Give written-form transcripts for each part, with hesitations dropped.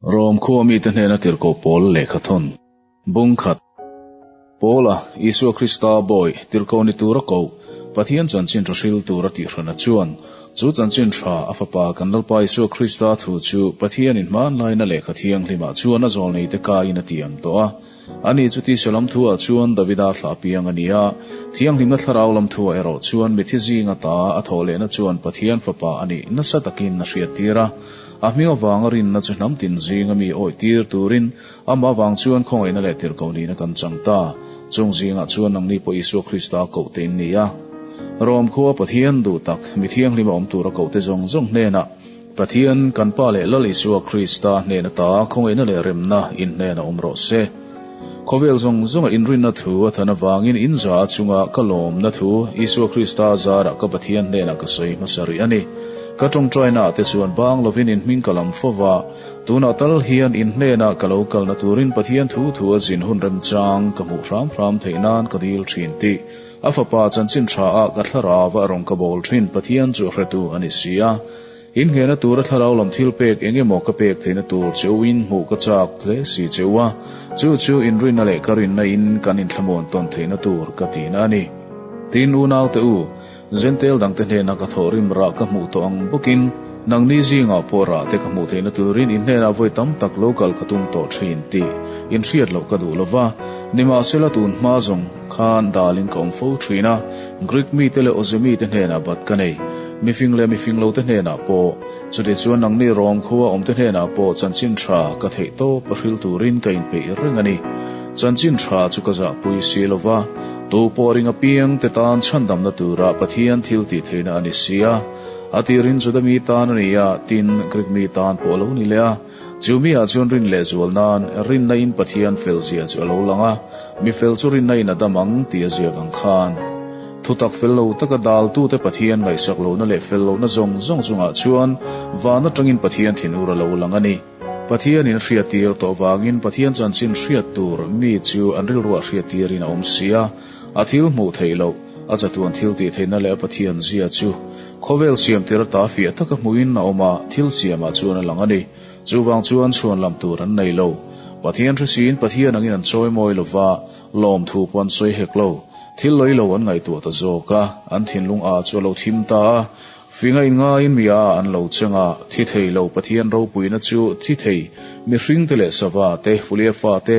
Rom khua mite hnena tirhkoh pawl lehkha thawn. Bung khat. Paula, Isua Krista bawi, tirhkoh ni tura koh, Pathian chanchin tha hril tura tihhrana chuan, chu chanchin tha, a fapa kan Lalpa Isua Krista thu chu Pathianin hmanlaina lehkha thianghlimah chuan a zawlneite kaiin a tiam tawh a. Ani chu tisa lam thuah chuan Davida thlah piang a ni a, thianghlimna thlarau lam thuah erawh chuan mithi zinga ta a thawh lehna chuan Pathian Fapa a nih nasa takin a hriattir a. A hming avanga rinna chu hnam tin zinga mi awih tir turin amah avang chuan khawngaihna leh tirhkoh nihna kan chang ta. Chung zingah chuan nangni pawh Isua Krista koh te in ni a. Rom khua Pathian duh tak, mi thianghlima awm tura kohte zawng zawng hnenah, Pathian, kan Pa leh Lal Isua Krista hnen ata khawngaihna leh remna in hnen a awm rawh se. Khawvel zawng zawnga inrinna thu a than avangin in za chunga ka lawmna thu Isua Krista zarah ka Pathian hnenah ka sawi hmasa rih a ni. Ka tawngtaina ah te chuan bang lovin in hming ka lam fo va, tunah tal hian in hnenah ka lo kalna turin Pathian thu thu a zin hun remchang ka hmuh hram hram theih nan ka dil thin tih A fapa chanchin tha ah ka thlarau a rawn ka bawl thin Pathian chu hretu a ni si a. In nghehna tura thlarau lam thil pek eng emaw ka pek theihna tur cheu in hmuh ka chak hle si cheu a, chu chu inrinna leh ka rinna in kan inthlamuan tawn theihna tur ka tihna a ni. Tin, unaute u, Zentel dangte hnena ka thawh rim rah ka hmuh tawh ang bawkin nangni zingah pawh rah te ka hmuh theihna turin in hnenah vawi tam tak lo kal ka tum tawh thin tih in hriat loh ka duh lova. Nimahsela tun hma zawng khan dalin ka awm fo thin a, Greek mite leh Awze mite hnenah bat ka nei, mifing leh mifing lote hnenah pawh. Chutichuan nangni Rom khua awmte hnenah pawh chanchin tha ka theih tawp a hril turin ka inpeih reng a ni. Chanchin tha chu ka zahpui si lova, tu pawh ring apiang te tan chhandamna tura Pathian thil tih theihna a ni si a. A tirin Juda mi tan a ni a, tin, Greek mi tan pawh a lo ni leh a. Chu mi ah chuan rin leh zual nan rinna in Pathian fel zia chu a lo lang a, mi fel chu rinna in a dam ang tih a ziak ang khan. Thutak fel lo taka daltute Pathian ngaihsak lohna leh fel lohna zawng zawng chungah chuan van atangin Pathian thinur a lo lang a ni. Pathianin a hriattir tawh vangin Pathian chanchin hriat tur mi chu an rilruah hriattirin a awm si a, a thil hmuh theih loh, a chatuan thil tih theihna leh a Pathian zia chu khawvel siamtir ata fiah taka hmuhin a awm a, thil siamah chuan a lang a ni. Chuvang chuan chhuan lam tur an nei lo. Pathian hresiin Pathian angin an chawi mawi lo va, lawmthu pawh an sawi hek lo. Thil lawih lo an ngaihtuah ta zawk a, an thinlung a chu a lo thim ta a. Finga inngaiin mi a an lo cheng a, thi thei lo Pathian ropuina chu thi thei mihringte leh sava te, fulia fa te,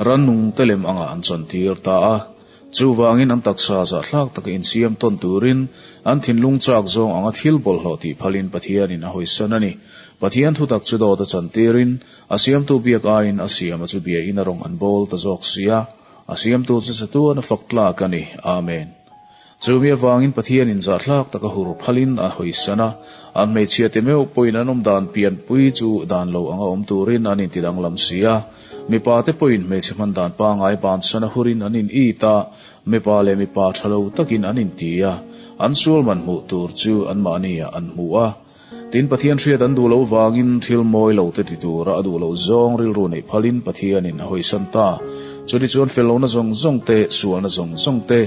rannung te lem angah an chantir ta a. Chuvangin an taksa zahthlak taka insiam tawn turin an thinlung chak zawng anga thil bawlhhlawh tih phalin Pathianin a hawisan a ni. Pathian thutak chu dawt a chantirin a siamtu biak aiin a siama chu biain a rawng an bawl ta zawk si a, a siamtu chu chatuan a fak tlak a ni. Amen. Chumi avangin Pathianin zahthlak taka hur phalin a hawisan a, an hmeichhiate meuh pawhin an awm dan pianpui chu dan lo anga awm turin an intidanglam si a. Mipate pawhin hmeichhe hman dan pangngai bansan a hurin an in it a, mipa leh mipa tha lo takin an inti a, an sualman hmuh tur chu anmahniah an hmu a. Tin, Pathian hriat an duh loh vangin thil mawi lo te ti tura a duh loh zawng rilru neih phalin Pathianin a hawisan ta. Chutichuan fellohna zawng zawng te, sualna zawng zawng te,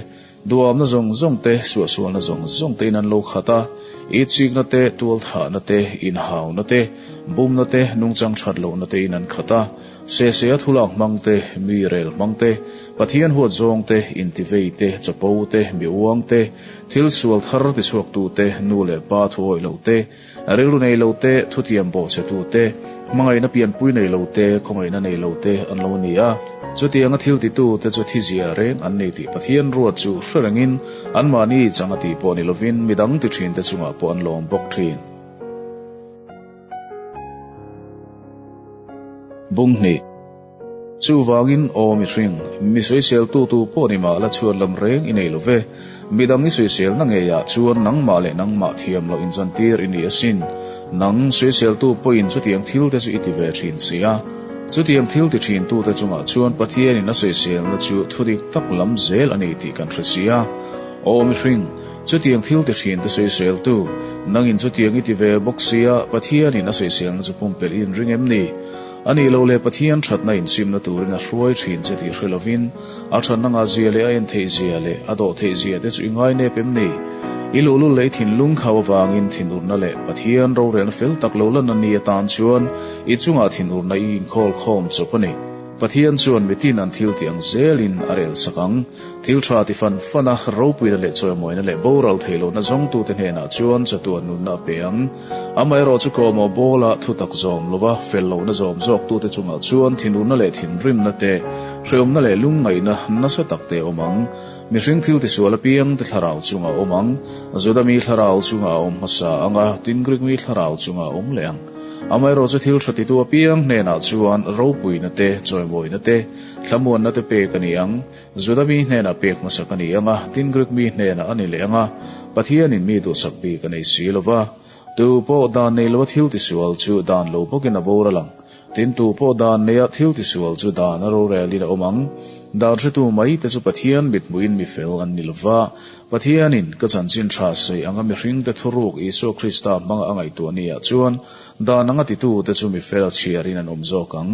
Duamna zawng zawng te, suahsualna zawng zawng te in an lo khat a, itsikna te, tualthahna te, inhauna te, bumna te, nungchang that lohna te in an khat a, sesea thulak hmang te, mi rel hmang te, Pathian huat zawng te, intivei te, chapo te, mi uang te, thil sual thar tichhuaktu te, nu leh pa thuawih lo te, Rilru nei lo te, thutiam bawhchhetu te, hmangaihna pianpui nei lo te, khawngaihna nei lo te an lo ni a. Chutianga thil titu te chu thizia reng an nei tih Pathian ruat chu hre rengin anmahni chang a tih pawh ni lovin midang ti thin te chungah pawh an lawm bawk thin. Bunghnih. Chuvangin, aw mihring, mi sawiseltu tu pawh ni mah la chhuat lam reng i nei lo ve. Midang i sawiselna ngeiah chuan nangmah leh nangmah thiam loh inzantir i ni asin. Nang sawiseltu pawhin chutiang thil te chu i ti ve thin si a. Chutiang thil ti thintute chungah chuan Pathianin a sawiselna chu thudik tak lam zel a ni tih kan hre si a. Aw mihring, chutiang thil ti thinte sawiseltu, nangin chutiang i ti ve bawk sia, Pathianin a sawiselna chu pumpelh i inring em ni? A nih loh leh Pathian thatna inchimna turin a hruai thin che tih hre lovin, a thatna ngah zia leh a en theih zia leh a dawh theih zia te chu i ngai nep em ni? I luhlul leh i thinlung khau avangin thinurna leh Pathian rorelna fel tak lo lan a ni atan chuan i chungah thinurna i inkhawl khawm chawp a ni. Pathian chuan mitin an thil tih ang zelin a rel sak ang. Thil tha ti fan fan a, ropuina leh chawimawina leh boral theih lohna zawngtute hnenah chuan chatuan nunna a pe ang. Amaherawh chu kawmawh bawla thutak zawm lova fel lohna zawm zawktute chungah chuan thinurna leh thinrimna te, hrehawmna leh lungngaihna nasa tak te a awm ang. Mihring thil tisual apiang te thlarau chungah a awm ang. Juda mi thlarau chungah a awm hmasa ang a, tin Greek mi thlarau chungah a awm leh ang. Amaherawh chu thil tha titu apiang hnenah chuan ropuina te, chawimawina te, thlamuanna te pek a ni ang. Juda mi hnenah pek hmasak a ni ang a, tin Greek mi hnenah a ni leh ang a, Pathianin mi duhsak bik a nei si lo va. Tu pawh dan nei loa thil tisual chu dan lo bawkin a boral ang. Tin tu pawh dan neia thil tisual chu dan a rorelin a awm ang. Dan hretu mai te chu Pathian mithmuhin mi fel an ni lo va. Pathianin ka chanchin tha sawi anga mihringte thuruk Isua Krista hmanga a ngaihtuah ni ah chuan dan anga titute chu mi fel chhiarin an awm zawk ang.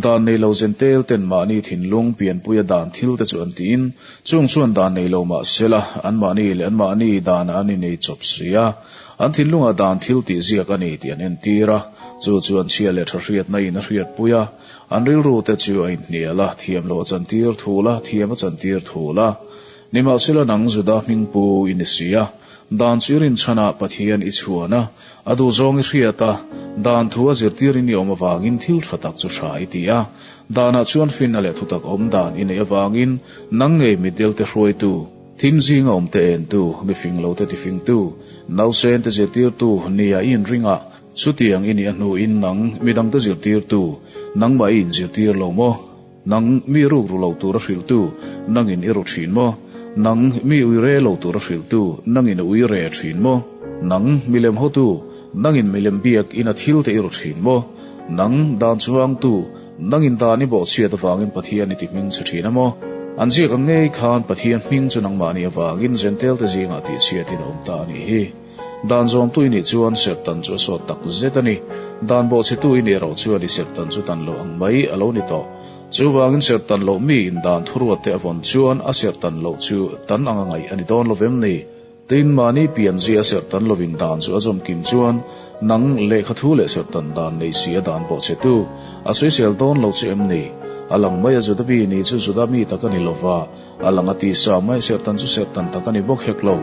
Dan nei lo zentel ten mahni thinlung pianpuia dan thil te chu an tiin, chung chuan dan nei lo mah sela, anmahni leh anmahni danah an inei chawp si a. An thinlungah dan thil tih ziak a ni tih an entir a, chu chu an chhia leh tha hriatna in a hriatpui a. An rilru te chu a inhnial a, thiam loh a chantir thul a, thiam a chantir thul a. Nimahsela nang Juda hmingpu i ni si a, dan chu i rinchhan a, Pathian i chhuan a, A duhzawng i hriat a, dan thu a zirtirin i awm avangin thil tha tak chu tha i ti a. Danah chuan finna leh thutak awm dan i neih avangin nang ngei mitdelte hruaitu, thim zinga awmte entu, mifing lote tifingtu, nausente zirtirtu nia i inring a, chutiang i nih a hnuin nang midangte zirtirtu, nangmah i inzirtir lo maw? Nang mi ruk ru lo tura hrilhtu, nangin i ru thin maw? Nang mi ui re lo tura hrilhtu, nangin i ui re thin maw? Nang milem hotu, nangin milem biak ina thil te i ru thin maw? Nang dan chuangtu, nangin dan i bawhchhiat avangin Pathian i ti hming che thin a maw? An ziak ang ngei khan Pathian hming chu nangmahni avangin Zentelte zingah tihchhiatin a awm ta a nih hi. Dan zawmtu i nih chuan serhtan chu a sawt tak zet a ni. Dan bawhchhetu i nih erawh chuan i serhtan chu tan loh ang mai a lo ni tawh. Chuvangin serhtan loh mi in dan thuruat te a vawn chuan a serhtan loh chu tan anga ngaih a ni dawn lo vem ni? Tin, mahni pianzia a serhtan lovin dan chu a zawm kim chuan nang lehkha thu leh serhtan dan nei si a dan bawhchhetu a sawisel dawn lo chu em ni? A lang mai a Juda mi ni chu Juda mi tak a ni lova, A lang a ti sa mai, serhtan chu serhtan tak a ni bawk hek lo.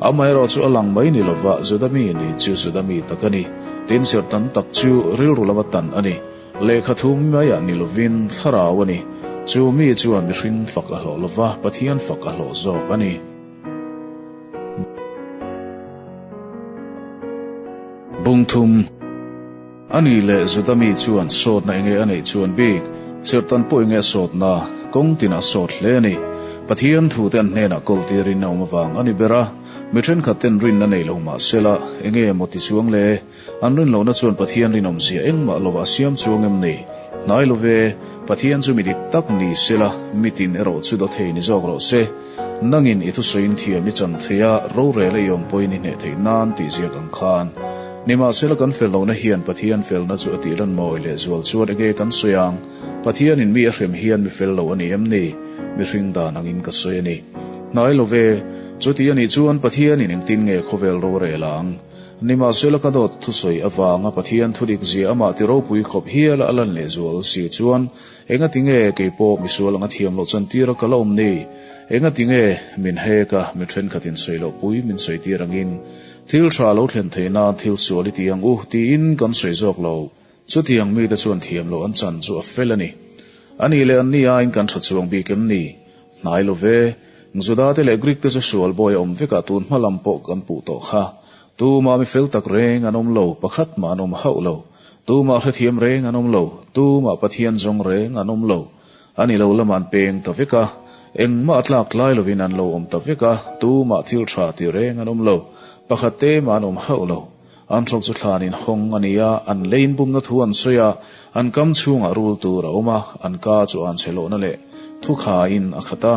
Amaherawh chu a lang mai ni lova, Juda mi ni chu Juda mi tak a ni. Tin, serhtan tak chu rilru lama tan a ni. Lehkha thu maiah ni lovin thlarau a ni. Chu mi chuan mihring fak a hlawh lova, Pathian fak a hlawh zawk a ni. Bungthum. A ni leh Juda mi chuan sawtna enge a neih chuan bik, serhtan pawh enge a sawtna, kawng tinah a sawt hle a ni. Pathian thute an hnenah kawl tirin a awm avang a ni ber a, mi thenkhat ten rinna nei lo mah sela, enge maw ti chuang le? An rin lohna chuan Pathian rinawmzia engmah lovah a siam chuang em ni? Hnai lo ve, Pathian chu mi dik tak ni sela, mitin erawh chu dawthei ni zawk rawh se. Nangin i thusawiin thiam i chan thei a, rorel a i awm pawhin i hneh theih nan tih ziak ang khan. Nimahsela kan fel lohna hian Pathian felna chu a tih lan mawi leh zual chuan enge kan sawi ang? Pathianin mi a hrem hian mi fel lo a ni em ni? Mihring dan angin ka sawi a ni. Hnai lo ve, chuti a nih chuan Pathianin engtin nge khawvel rorel ang? Nimahsela ka dawt thusawi avanga Pathian thudik zia amah ti ropui khawp hial a lan leh zual si chuan Engati nge kei pawh misual anga thiam loh chantir a ka la awm ni? Engati nge min hek a, mi thenkhatin sawi loh pui min sawi tir angin thil tha lo thlen theih nan thil sual i ti ang u tiin kan sawi zawk lo. Chutiang mite chuan thiam loh an chan chu a fel a ni. A nih leh an ni aiin kan tha chuang bik em ni? Hnai lo ve. Juda te leh Greek te chu sual bawi a awm vek a, tun hma lam pawh kan puh tawh kha. Tumah mi fel tak reng an awm lo, pakhat mah an awm hauh lo. Tumah hrethiam reng an awm lo, tumah Pathian zawng reng an awm lo. A ni lo lamah an peng ta vek a, engmah a tlak tlai lovin an lo awm ta vek a, tumah thil tha ti reng an awm lo, pakhat te mah an awm hauh lo. An hrawk chu thlanin hawng a ni a, an lein bumna thu an sawi a, an kam chhungah rul tur a awm a, an ka chu an chhe lohna leh thukhaiin a khat a,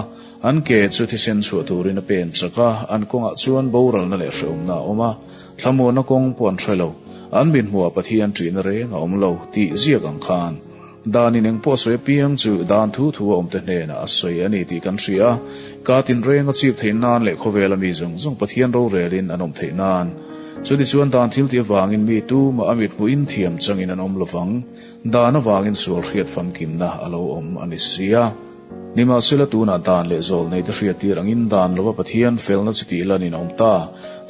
an ke chu thisen chhuah turin a pen chak a, an kawngah chuan boralna leh hrehawmna a awm a, thlamuanna kawng pawh an hre lo, an mithmuhah Pathian ṭihna reng a awm lo tih ziak ang khan. Danin eng pawh a sawi apiang chu dan thu thu a awmte hnenah a sawi a ni tih kan hria a, ka tinreng a chip theih nan leh khawvela mi zawng zawng Pathian rorelin an awm theih nan. Chutichuan dan thil tih avangin mi tumah a mithmuhin thiam changin an awm lovang. Dan avangin sual hriat famkimna a lo awm a ni si a. Nimahsela tunah dan leh zawl neite hriat tir angin dan lova Pathian felna chu tih lanin a awm ta.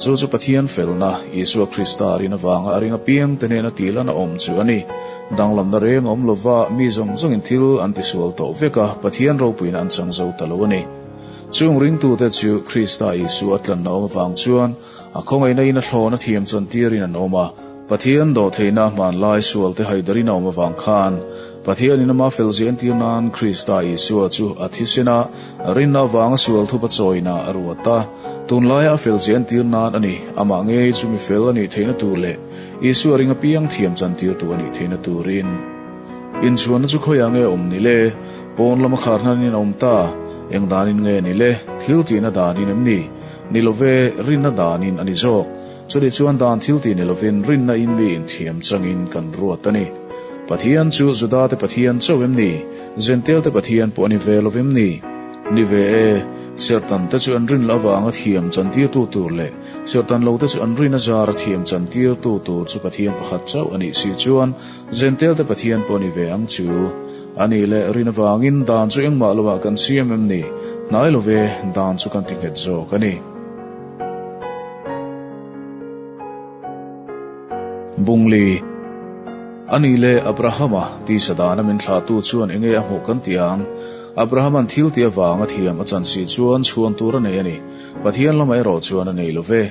Chu chu Pathian felna, Isua Krista rin avanga a ring apiangte hnena tih lan a awm chu a ni. Danglamna reng a awm lova, mi zawng zawngin thil an tisual tawh vek a, Pathian ropuina an chang zo ta lo a ni. Chung ringtute chu Krista Isua tlanna awm avang chuan a khawngaihna in a thlawn a thiam chuan tirin an awm a, Pathian dawhtheihna hmanlai sualte haidarin a awm avang khan Pathianin ama felzia entir nan Krista Isua chu a thisen a, rinna avanga sual thup a chawina a ruat a. Tunlaia a felzia entir nan a ni, amah ngei chu mi fel a nih theihna tur leh Isua ring apiang thiam chantirtu a nih theihna turin. Inchhuanna chu khawiah nge awm ni le? Pawn lama khar hnanin a awm ta. Eng danin nge ni le? Thil tihna danin em ni? Ni love, rinna danin a ni zawk. Chutih chuan dan thil tih ni lovin rinna in mi inthiam changin kan ruat a ni. Pathian chu Judate Pathian chauh em ni? Jentail-te Pathian pawh a ni ve lovem ni? Ni ve e, serhtan te chu an rin loh avanga thiam chantirtu tur leh serhtan lote chu an rin azara thiam chantirtu tur chu Pathian pakhat chauh a nih si chuan Jentail-te Pathian pawh a ni ve ang chu. A nih leh rin avangin dan chu engmah lovah kan siam em ni? Hnai love, dan chu kan ti nghet zawk a ni. Bungli, A nih leh Abrahama tisa dana min thlahtu chuan enge a hmuh kan ti ang? Abrahama'n thil tih avanga thiam a chan si chuan chhuan tur a nei a ni. Pathian lamah erawh chuan a nei lo ve.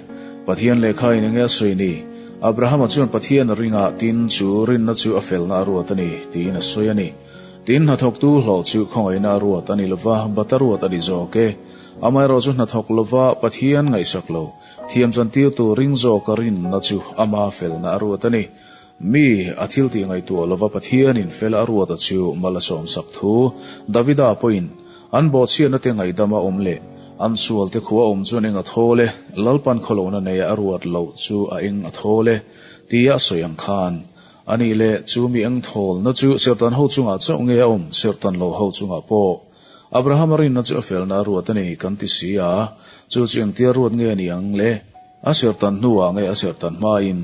Pathian lehkhain enge a sawi ni? Abrahama chuan Pathian a ring a, tin, chu rinna chu a felna a ruat a ni, tiin a sawi a ni. Tin, hnathawktu hlawh chu khawngaihna a ruat a ni lova, bat a ruat a ni zawk e. Amaherawhchu hnathawk lova Pathian ngaihsak lo, thiam chantirtu ring zawka rinna chu ama felna a ruat a ni. Mi, a thil tih ngaihtuah lova Pathianin fel a ruata chu mal a sawmsak thu Davida pawhin an bawhchhiatna te ngaihdama awm leh an sualte khua awm chuan eng a thawl e, Lalpan khawlohna neia a ruat loh chu a eng a thawl e, tia a sawi ang khan. A nih leh, chu mi eng thawlna chu serhtan ho chungah chauh nge a awm, serhtan lo ho chungah pawh? Abrahama rinna chu a felna a ruat a ni kan ti si a, chu chu engtia ruat nge a ni ang le? A serhtan hnuah nge a serhtan hmain?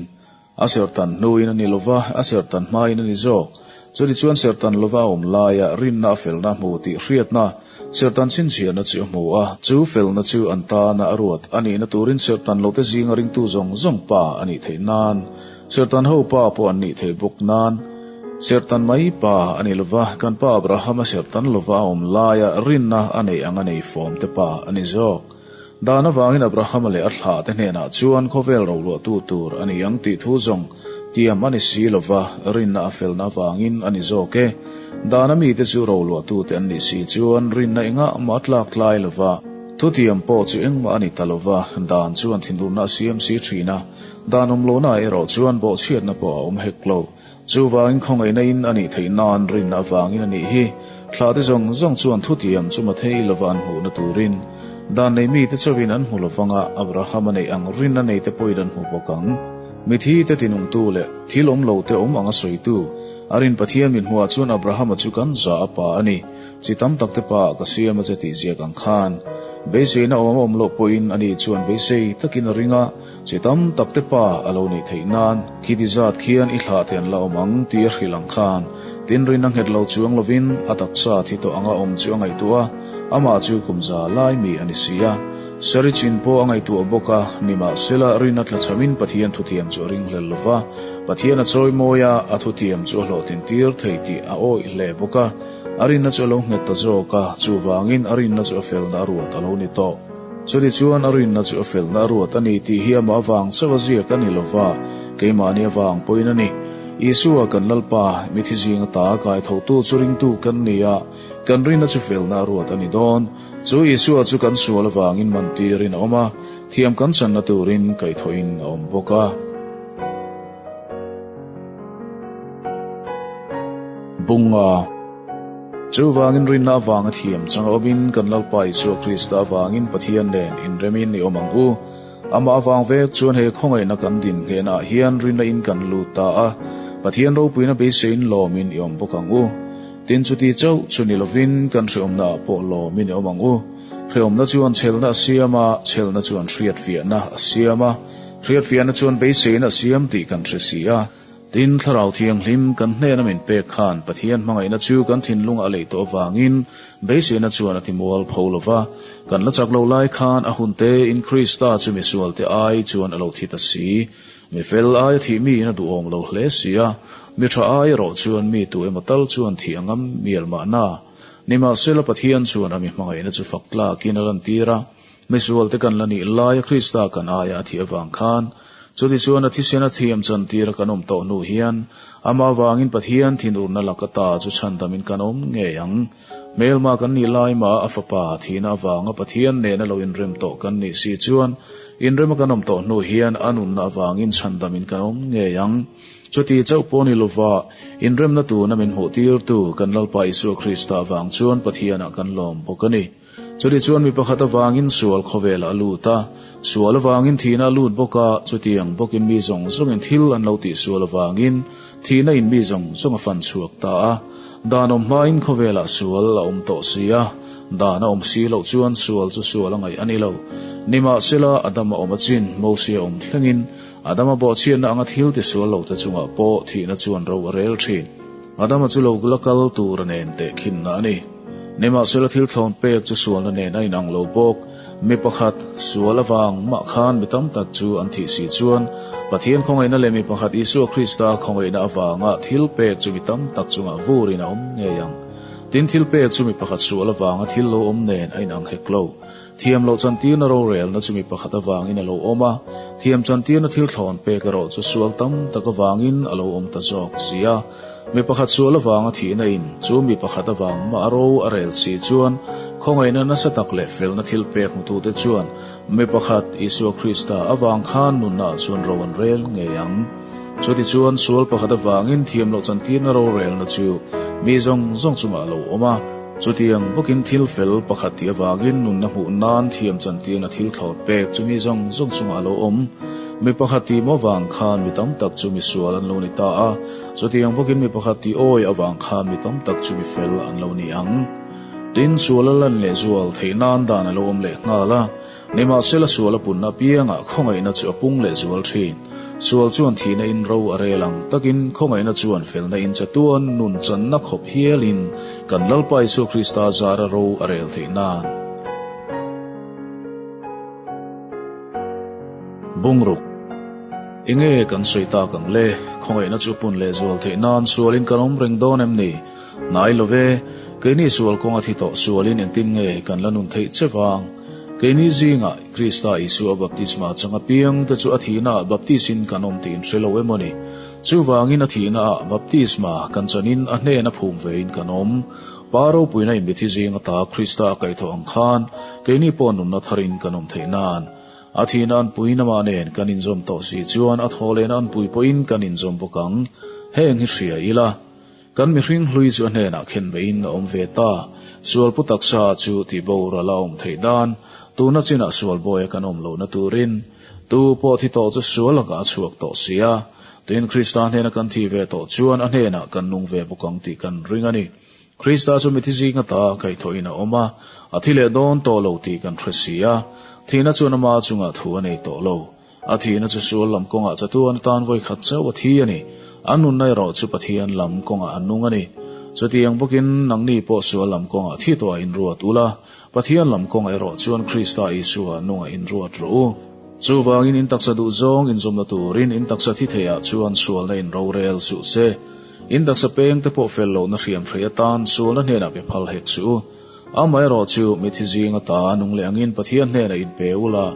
A serhtan hnuin a ni lova, a serhtan hmain a ni zawk. Chutichuan serhtan lova a awm laia rinna a felna a hmu tih hriatna, serhtan chhinchhiahna chu a hmu a, chu felna chu an tana a ruat a nihna turin serhtan lote zinga ringtu zawng zawng pa a nih theih nan, serhtan ho pa pawh an nih theih bawk nan, serhtan mai pa a ni lova, kan pa Abrahama serhtan lova a awm laia rinna a neih ang a nei fawmte pa a ni zawk. Dan avangin Abrahama leh a thlahte hnenah chuan khawvel roluahtu tur a ni ang tih thu zawng tiam a ni si lova, rinna a felna avangin a ni zawk e. Dana mite chu roluahtute an nih si chuan rinna engah mah a tlak tlai lova, thutiam pawh chu engmah a ni ta lova, dan chuan thinurna a siam si thin a, dan awm lohnaah erawh chuan bawhchhiatna pawh a awm hek lo. Chuvangin khawngaihna in a nih theih nan rinna avangin a nih hi. Thlahte zawng zawng chuan thutiam chu mathei lova an hmuhna turin dan nei mite chauhin an hmu lovang a, Abraham a neih ang rinna neite pawhin an hmu bawk ang. Mithi te tinungtu leh thil awm lote awm anga sawitu, a rin Pathian min hmuhah chuan Abrahama chu kan za a pa a ni. Chi tam tak te pa ka siam a che tih ziak ang khan. Beiseina awm a awm loh pawhin ani chuan beisei takin a ring a. Chi tam tak te pa a lo nih theih nan khiti zat khian i thlah te an la awm ang tih a hrilh ang khan tinrin a nghet lo chuang lovin a taksa thi tawh anga awm chu a ngaihtuah a, amah chu kum za lai mi a ni si a. Sari chin pawh a ngaihtuah bawk a, nimahsela rin a tlachhamin Pathian thutiam chu a ringhlel lo va, Pathian a chawi mawi a, a thutiam chu a hlawhtlin tir thei tih a awih hle bawk a, a rinna chu a lo nghet ta zawk a, chuvangin a rinna chu a felna a ruat a lo ni tawh. Chutichuan a rinna chu a felna a ruat a ni tih hi amah avang chauh a ziak a ni lova, keimahni avang pawhin a ni. Isua kan Lalpa, mithi zinga ta kai thotu chu ringtu kan ni a, kan rinna chu felna a ruat a ni dawn. Chu Isua chu kan sual avangin mantirin a awm a, thiam kan channa turin kaihthawhin a awm bawk a. Bunga. Chuvangin rinna avanga thiam chang awmin kan Lalpa Isua Krista avangin Pathian nen inremin i awm ang u. Amah avang vek chuan he khawngaihna kan din nghenah hian rinna in kan lut ta a. Pathian ropuina beiseiin lawmin i awm bawk ang u. Tin, chuti chauh chu ni lovin kan hrehawmnaah pawh lawmin i awm ang u. Hrehawmna chuan chhelna a siam a, chhelna chuan hriatfiahna a siam a, hriatfiahna chuan beiseina a siam tih kan hre si a. Tin, Thlarau Thianghlim kan hnena min pek khan Pathian hmangaihna chu kan thinlungah a leih tawh avangin beiseina chuan a timual pho lo va. Kan la chak lo lai khan a hun tein Krista chu misualte ai chuan a lo thi ta si. Mi fel aia thih miin a duhawm lo hle si a, mi tha ai erawh chuan mi tu emaw tal chuan thih a ngam mial mahna. Nimahsela Pathian chuan a mi hmangaihna chu fak tlakin a lantir a, Misualte kan la nih laia Krista kan aia a thih avang khan, chutichuan a thisen a thiam chantira kan awm tawh hnu hian, amah avangin Pathian thinurna laka ta chu chhandamin kan awm ngei ang. Hmelma kan nih lai mah a Fapa thihna avanga Pathian nena lo inrem tawh kan nih si chuan, inrema kan awm tawh hnu hian a nunna avangin chhandamin kan awm ngei ang. Chuti chauh pawh ni lova, inremna tuna min hmuhtirtu kan Lalpa Isua Krista avang chuan Pathianah kan lawm bawk a ni. Chuti chuan mi pakhat avangin sual khawvelah a lut a, sual avangin thihna a lut bawk a, chutiang bawkin mi zawng zawngin thil an lo tih sual avangin thihna in mi zawng zawng a fan chhuak ta a. Dan awm hmain khawvelah sual a awm tawh si a, dan a awm si loh chuan sual chu sual a ngaih a ni lo. Nimahsela, Adama awm a chin, Mosia awm thlengin, Adama bawhchhiatna anga thil ti sual lote chungah pawh thihna chuan ro a rel thin. Adama chu lo la kal tur a nen tehkhinna a ni. Nimahsela thil thlawn pek chu sualna nen a inang lo bawk. Mi pakhat, sual avang mah khan mi tam tak chu an thih si chuan, Pathian khawngaihna leh mi pakhat Isua Krista khawngaihna avanga thil pek chu mi tam tak chungah vurin a awm ngei ang. Tin, thil pek chu mi pakhat sual avanga thil lo awm nen a inang hek lo. Thiam loh chantirna rorelna chu mi pakhat avangin a lo awm a, thiam chantirna thil thlawn pek erawh chu sual tam tak avangin a lo awm ta zawk si a. Mi pakhat sual avanga thihna in chu mi pakhat avang mah a ro a rel si chuan khawngaihna nasa tak leh felna thil pek hmutute chuan mi pakhat, Isua Krista, avang khan nunna ah chuan ro an rel ngei ang. Chutichuan sual pakhat avangin thiam loh chantirna rorelna chu mi zawng zawng chungah a lo awm a. Chutiang bawkin thil fel pakhat tih avangin nunna hmuh nan thiam chantirna thil thlawt pek chu mi zawng zawng chungah a lo awm. Mi pakhat tih maw vang khan mi tam tak chu mi sual an lo ni ta a, chutiang bawkin mi pakhat tih awi avang khan mi tam tak chu mi fel an lo ni ang. Tin, sual a lan leh zual theih nan dan a lo awm leh nghal a, nimahsela sual a punna apiangah khawngaihna chu a pung leh zual thin. Sual chuan thihna in ro a rel ang takin khawngaihna chuan felna in chatuan nun channa khawp hialin kan Lalpa Isua Krista zara ro a rel theih nan. Bungruk. Enge kan sawi tak ang le? Khawngaihna chu pun leh zual theih nan sualin kan awm reng dawn em ni? Hnai lo ve, keini sual kawnga thi tawh sualin engtin nge kan la nun theih che vang? Keini zingah Krista Isua baptisma chang apiang te chu a thihnaah baptisin kan awm tih in hre lo emaw ni? Chuvangin a thihnaah baptisma kan chanin a hnena phum vein kan awm. Pa ropuina in mithi zing ata Krista a kaihthawh ang khan keini pawh nunna tharin kan awm theih nan. A thihna an pui namah nen kan inzawm tawh si chuan a thaw lehna an pui pawhin kan inzawm bawk ang. Heng hi hria ila. Kan mihring hlui chu a hnenah khen beihin a awm ve ta. Sual pu taksa chu tih boral a awm theih dan, tuna chinah sual bawi a kan awm lohna turin. Tu pawh thi tawh chu sual lakah a chhuak tawh si a. Tin, Krista hnena kan thi ve tawh chuan a hnenah kan nung ve bawk ang tih kan ring a ni. Krista chu mithi zing ata kaihthawhin a awm a, a thi leh dawn tawh lo tih kan hre si a. Thihna chuan ama chungah thu a nei tawh lo. A thihna chu sual lam kawngah chatuan atan vawi khat chauh a thi a ni. A nunna erawh chu Pathian lam kawngah a nung a ni. Chutiang bawkin nangni pawh sual lam kawngah thi tawh a inruat ula, Pathian lam kawngah erawh chuan Krista Isua nungah inruat rawh u. Chuvangin in taksa duh zawng inzawmna turin in taksa thi theiah chuan sualna in rorel suh se. In taksa peng te pawh fel lohna hriam hrei atan sualna hnenah pe phal hek suh u. Amaherawh chu mithi zing ata nung leh angin Pathian hnenah in pe ula,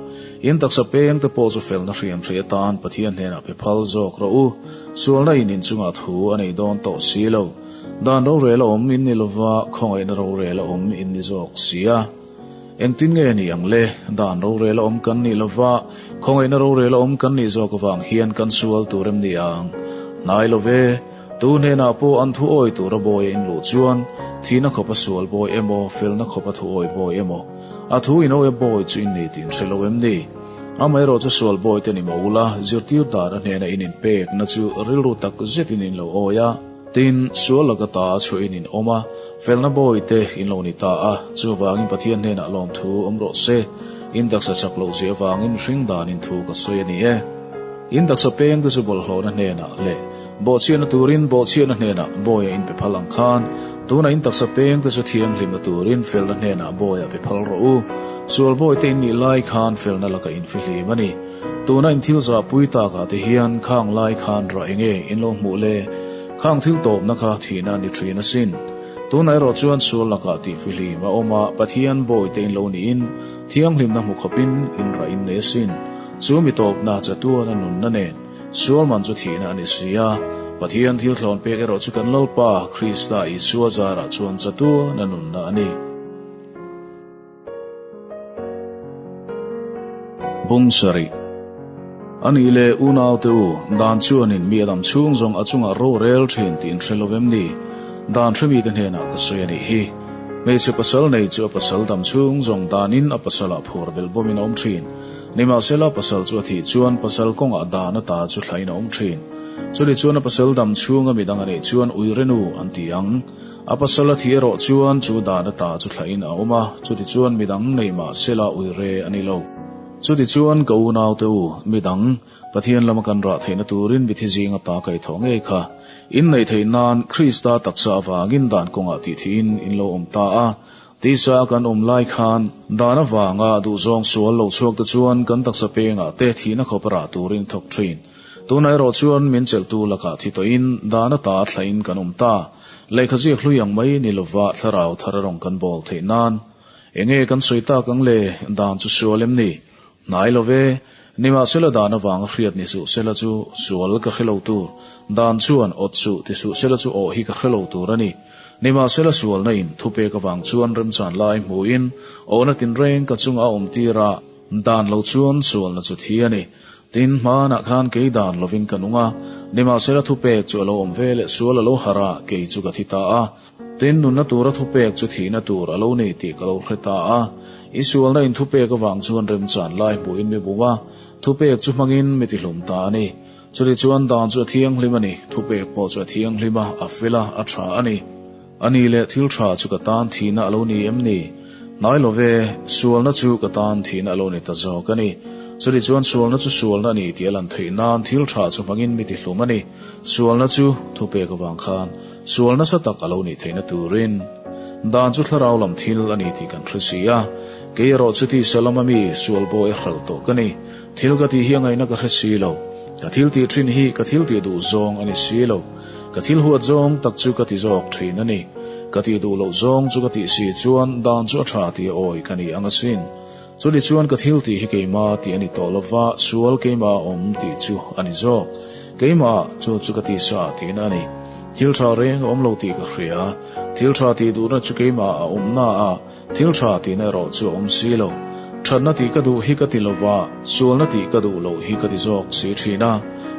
in taksa peng te pawh chu felna hriam hrei atan Pathian hnenah pe phal zawk rawh u. Sualna in inchungah thu a nei dawn tawh si lo. Dan rorel a awm in ni lova, khawngaihna rorel a awm in ni zawk si a. Engtin nge ni ang le? Dan rorel a awm kan nih lova, khawngaihna rorel a awm kan nih zawk avang hian kan sual tur em ni ang? Hnai lo ve. Tu hnenah pawh an thu awi tura bawi a inluh chuan, thihna khawpa sual bawi emaw, felna khawpa thu awi bawi emaw, a thu in awi a bawi chu in ni tih in hre lo em ni? Amaherawhchu sual bawite ni mah ula, zirtir dan a hnena in inpekna chu rilru tak zetin in lo awi a. Tin, sual laka ta chhuahin in awm a, felna bawite in lo ni ta a, chuvangin Pathian hnenah lawmthu awm rawh se. In taksa chak loh zia avangin hring danin thu ka sawi a ni e. In taksa pengte chu bawlhhlawhna hnenah leh bawhchhiatna turin bawhchhiatna hnenah bawi a inpe phal ang khan, tunah in taksa pengte chu thianghlimna turin felna hnenah bawi a pe phal rawh u. Sual bawite in nih lai khan felna lakah in fihlim a ni. Tuna in thil zahpui takah te hian khang lai khan rah enge in lo hmuh le? Khang thil tawpna kha thihna a ni thin asin. Tunah erawh chuan sual lakah tih fihlim a awm a, Pathian bawite in lo niin thianghlimna hmu khawpin in rah in nei asin. Chu mi tawpna chatuana nunna nen sual man chu thihna a ni si a, Pathian thil thlawn pek erawh chu kan Lalpa Krista Isua zarah chuan chatuana nunna a ni. Bung sarih. A nih leh unaute u, dan chuanin mi a dam chhung zawng a chungah ro rel thin tih in hre lo em ni? Dan hremite hnenah ka sawi a nih hi. Hmeichhe pasal nei chu a pasal dam chhung zawng danin a pasalah phur belh bawmin a awm thin. Nimahsela pasal chu a thih chuan pasal kawngah dan ata chu thlain a awm thin. Chutih chuan a pasal dam chhunga midang a neih chuan uirenu an ti ang. A pasal a thih erawh chuan chu dan ata chu thlain a awm a, chuti chuan midang nei mah sela uire a ni lo. Chuti chuan ka unaute u, midang, Pathian lama kan rah theihna turin mithi zing ata kaihthawh ngei kha inneih theih nan Krista taksa avangin dan kawngah tih thihin in lo awm ta a. Tisa kan awm lai khan dan avanga duhzawng sual lo chhuak te chuan kan taksa pengah te thihna khawp rah turin thawk thin. Tunah erawh chuan min chelhtu lakah thi tawhin dan ata thlain kan awm ta. Lehkha ziak hlui ang mai ni lova thlarau thar a rawn kan bawl theih nan enge kan sawi tak ang le? Dan chu sual em ni? Hnai lo ve. Nimahsela dan avanga hriat ni suh sela chu sual ka hre lo tur. Dan chuan awt suh ti suh sela chu awh hi ka hre lo tur a ni. Nimahsela sualna in thupek avang chuan remchan lai hmuhin awhna tinreng ka chunga a awm tir a, dan lo chuan sualna chu thi a ni. Tin, hmanah khan kei dan lovin ka nung a, nimahsela thupek chu a lo awm ve leh sual a lo harh a, kei chu ka thi ta a. Tin, nunna tura thupek chu thihna tur a lo nei tih ka lo hre ta a. I sualna in thupek avang chuan remchan lai hmuhin mi bum a, thupek chu hmangin mi tihlum ta a ni. Chutih chuan dan chu a thianghlim a ni, thupek pawh chu a thianghlim a, a fel a, a tha a ni. A ni leh thil tha chu ka tan thihna a lo ni em ni? Hnai lo ve, sualna chu ka tan thihna a lo ni ta zawk a ni. Chutih chuan sualna chu sualna a ni tih a lan theih nan thil tha chu hmangin mi tihlum a ni. Sualna chu thupek avang khan sual nasa tak a lo nih theihna turin dan chu thlarau lam thil a ni tih kan hre si a. Kei erawh chu tisa lama mi sual bawi a hral tawh ka ni. Thil ka tih hi a ngaihna ka hre si lo. Ka thil tih thin hi ka thil tih duh zawng a ni si lo. Ka thil huat zawng tak chu ka ti zawk thin a ni. Ka tih duh loh zawng chu ka tih si chuan dan chu a tha tih a awi ka ni ang asin. Chutih chuan ka thil tih hi keimah tih a ni tawh lova, sual keimah a awm tih chu a ni zawk. Keimah chu chu ka ti sa tihna a ni. Thil tha reng a awm lo tih ka hria. Thil tha tih duhna chu keimah a awm na a, thil tha tihna erawh chu a awm si lo. Thatna tih ka duh hi ka ti lova, sualna tih ka duh loh hi ka ti zawk si thin a.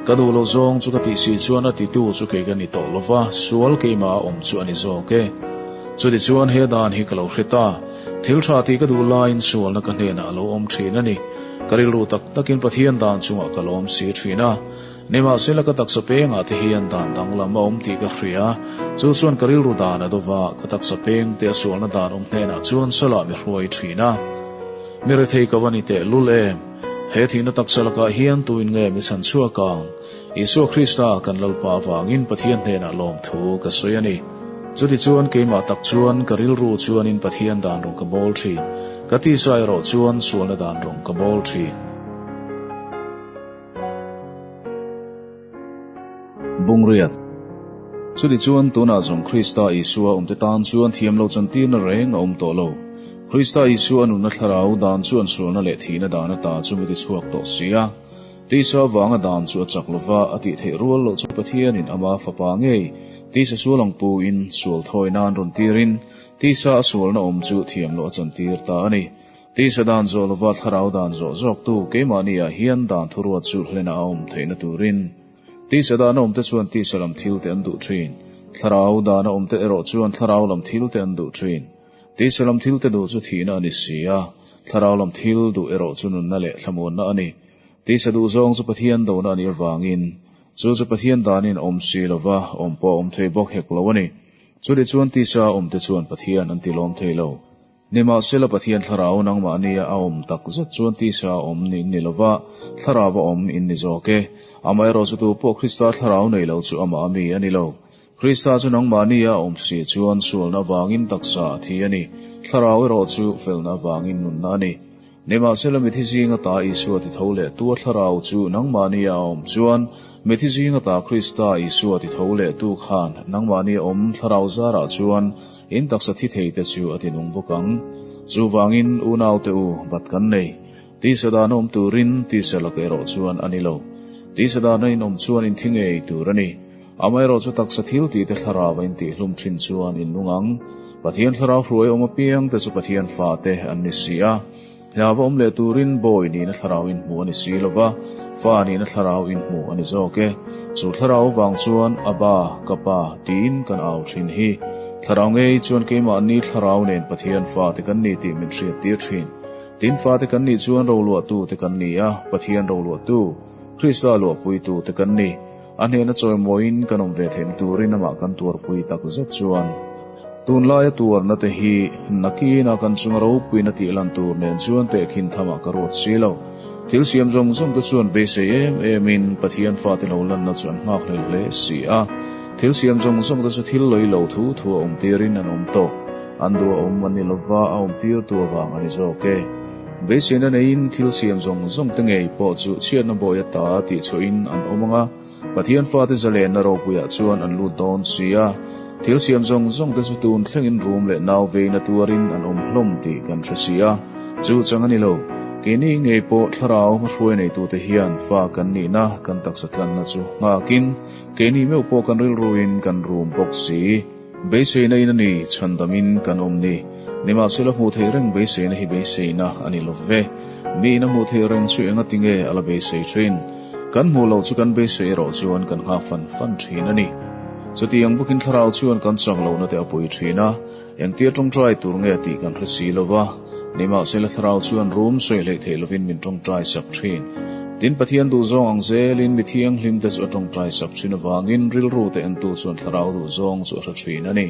Ka duh loh zawng chu ka tih si chuan a titu chu kei ka ni tawh lova, sual keimah a awm chu a ni zawk e. Chutichuan he dan hi ka lo hre ta. Thil tha tih ka duh laiin sualna ka hnenah a lo awm thin a ni. Ka rilru tak takin Pathian dan chungah ka lawm si thin a. Nimahsela ka taksa pengah te hian dan danglam a awm tih ka hria. Chu chuan ka rilru dan a dova, ka taksa peng te a sualna dan awm hnenah chuan salah mi hruai thin a. Mi rethei ka va ni teh lul em! He thihna taksa lakah hian tuin nge mi chhan chhuak ang? Isua Krista kan Lalpa avangin Pathian hnenah lawmthu ka sawi a ni. Chutichuan keimah tak chuan ka rilru chuanin Pathian dan rawng ka bawl thin, ka tisa erawh chuan sualna dan rawng ka bawl thin. Bungriat. Chutichuan tunah zawng Krista Isua awmte tan chuan thiamlo chantirna reng a awm tawh lo. Krista Isua a nunna thlarau dan chuan sualna leh thihna dan ata chu mi tichhuak tawh si a. Tisa avanga dan chu a chak lova, a tih theih rual loh chu Pathianin ama fapa ngei tisa sual ang puin sual thawi nan rawn tirin tisa a sualna awm chu thiam loh a chantir ta a ni. Tisa dan zawh lova thlarau dan zawh zawktu keimahni ah hian dan thuruat chu hlena a awm theihna turin tisa dana awmte chuan tisa lam thilte an duh thin, thlarau dana awmte erawh chuan thlarau lam thilte an duh thin. Tisa lam thilte duh chu thihna a ni si a. Thlarau lam thil duh erawh chu nunna leh thlamuanna a ni. Tisa duh zawng chu Pathian dona a nih avangin, chu chu Pathian danin awm si lova, awm pawh a awm thei bawk hek lo a ni. Chutichuan tisa awmte chuan Pathian an tilawm thei lo. Nimahsela Pathian Thlarau nangmahnia a awm tak zet chuan tisa awm ni in ni lova, Thlarau a awm in ni zawk e. Amaherawhchu tu pawh Krista Thlarau nei lo chu amah a mi a ni lo. Krista chu nangmahnia a awm si chuan sualna avangin taksa a thi a ni, Thlarau erawh chu felna avangin nunna a ni. Nimahsela mithi zinga ta Isua ti tho leh tu a Thlarau chu nangmahnia a awm chuan, mithi zinga ta Krista Isua ti tho leh tu khan nangmahnia awm Thlarau zarah chuan in taksa thi thei te chu a ti nung bawk ang. Chuvangin, unaute u, bat kan nei. Tisa dan awm turin tisa lak erawh chuan a ni lo. Tisa dana in awm chuan in thi ngei tur a ni. Amaherawhchu taksa thil tih te thlarau a intihhlum thin chuan in nung ang. Pathian thlarau hruai awm apiang te chu Pathian fate an ni si a. Hlava awm leh turin bawi nihna thlarau in hmu a ni si lo va, fa nihna thlarau in hmu a ni zawk e. Chu thlarau vang chuan Abba, ka Pa, tiin kan au thin hi. Thlarau ngei chuan keimahni thlarau nen Pathian fate kan ni tih min hriattir thin. Tin fate kan nih chuan roluahtu te kan ni a, Pathian roluahtu, Krista luahpuitu te kan ni. A hnena chawimawiin kan awm ve theihna turin amah kan tuarpui tak zet chuan tunlaia tuarna te hi nakina kan chunga ropuina tih lan tur nen chuan tehkhin thamah ka ruat si lo. Thil siam zawng zawng te chuan beisei em emin Pathian fate lo lanna chu an nghakhlel hle si a. Thil siam zawng zawng te chu thil lawih lo thu thu a awm tirin an awm tawh. An duh a awm a ni lova, a awm tirtu avang a ni zawk e. Beiseina neiin thil siam zawng zawng te ngei pawh chu chhiatna bawi ata tih chhuahin an awm ang a, Pathian fate zalenna ropuiah chuan an lut dawn si a. Thil siam zawng zawng te chu tun thlengin rum leh nau veina tuarin an awm hlawm tih kan hre si a, chu chang a ni lo. Keini ngei pawh thlarau hmahruai neitute hian fa kan nihna kan taksa tlanna chu nghakin keini meuh pawh kan rilruin kan rum bawk si. Beiseina in a ni, chhandamin kan awm ni. Nimahsela hmuh theih reng beiseina hi beiseina a ni lo ve. Mi in a hmuh theih reng chu enga tinge a la beisei thin? Kan hmuh loh chu kan beisei erawh chuan kan nghak fan fan thin a ni. Chutiang bawkin thlarau chuan kan chak lohna te a pui thin a, engtia tawngtai tur nge tih kan hre si lo va. Nimahsela thlarau chuan rum sawi hleih theih lovin min tawngtai sak thin. Tin, Pathian duhzawng ang zelin mi thianghlim te chu a tawngtai sak thin avangin rilru te entu chuan thlarau duhzawng chu a hre thin a ni.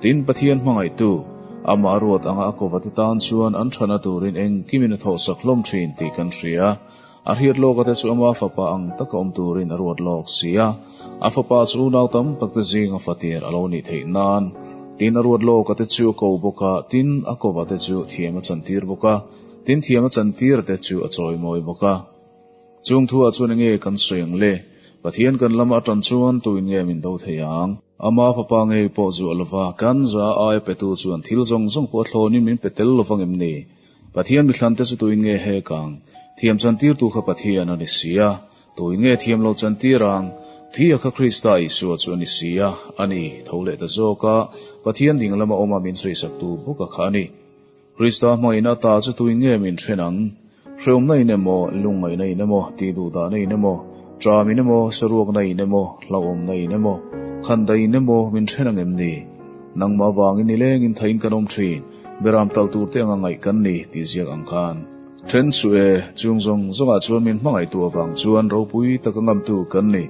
Tin, Pathian hmangaihtu, amah ruat anga a kova te tan chuan an thana turin engkimin a thawhsak hlawm thin tih kan hria. A hriat lawka te chu ama fapa ang taka awm turin a ruat lawk si a, a fapa chu unau tam tak te zinga fatir a lo nih theih nan. Tin, a ruat lawka te chu a ko bawk a, tin, a kova te chu thiam a chantir bawk a, tin, thiam a chantir te chu a chawimawi bawk a. Chung thuah chuan enge kan sawi ang le? Pathian kan lama atan chuan tuin nge min do thei ang? Ama fapa ngei pawh zuah lova kan za aia petu chuan thil zawng zawng pawh a thlawnin min pe tel lovang em ni? Pathian mithlante chu tuin nge hek ang? Thiam chantirtu kha Pathian a ni si a, tuin nge thiam lo chantir ang? Thi a kha Krista Isua chu a ni si a, a ni, tho leh ta zawk a, Pathian ding lama awma min sawisaktu bawk a kha a ni. Krista hmangaihna ata chu tuin nge min then ang? Hreawmna in emaw, lungngaihna in emaw, tihduhdahna in emaw, ṭam in emaw, saruakna in emaw, hlauhawmna in emaw, khandaih in emaw min then ang em ni? Nangmah vangin nilengin thain kan awm ṭhin. Beram tal tur te anga ngaih kan ni tih ziak ang khan. Then chu e, chung zawng zawngah chuan min hmangaihtu avang chuan ropui taka ngamtu kan ni.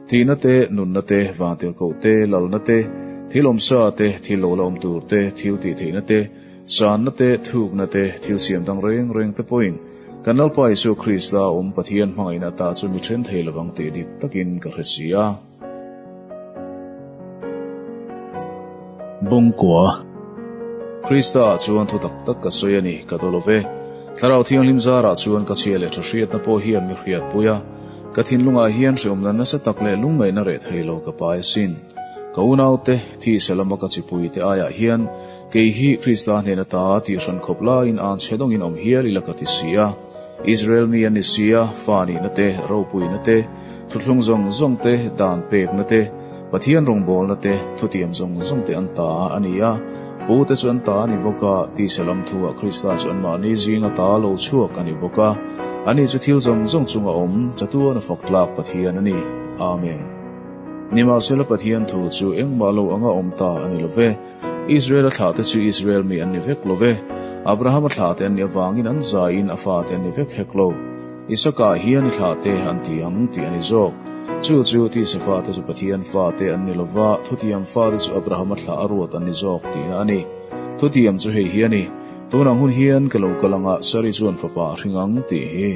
Thihna te, nunna te, vantirhkoh te, lalna te, thil awmsa te, thil lo la awm tur te, thil tih theihna te, channa te, thukna te, thil siam dang reng reng te pawhin kan Lalpa Isua Krista awm Pathian hmangaihna ata chu mi then thei lovang tih dik takin ka hre si a. Bawngkua. Krista ah chuan thu tak tak ka sawi a ni, ka daw lo ve. Thlarau Thianghlim zarah chuan ka chhia leh tha hriatna pawh hian mi hriatpui a. Ka thinlungah hian hreawmna nasa tak leh lungngaihna reh thei lo ka pai asin. Ka unaute, thisa lama ka chipuite aiah hian kei hi Krista hnen ata tihhran khawp laiin an chhe dawngin awm hial ila ka ti si a. Israel mi an ni si a, fa nihna te, ropuina te, Thuthlung zawng zawng te, dan pekna te, Pathian rawngbawlna te, thutiam zawng zawng te an ta a ni a. Pu te chu an ta a ni bawk a, tisa lam thuah Krista chu anmahni zinga ta lo chhuak a ni bawk a. Ani chu thil zawng zawng chunga awm, chatuan a fak tlak Pathian a ni. Amen. Nimahsela Pathian thu chu engmah lo anga awm ta a ni lo ve. Israel-a thlahte chu Israel mi an ni vek lo ve. Abrahama thlahte an nih avangin an zaiin a fate an ni vek hek lo. Isaka hian i thlahte an ti ang tih a ni zawk. Chu chu tisa fate chu Pathian fate an ni lo va, thutiam fate chu Abrahama thlah a ruat an ni zawk tihna a ni. Thutiam chu hei hi a ni, Tunang hun hian ka lo kal anga Sari chuan fapa a hring ang tih hi.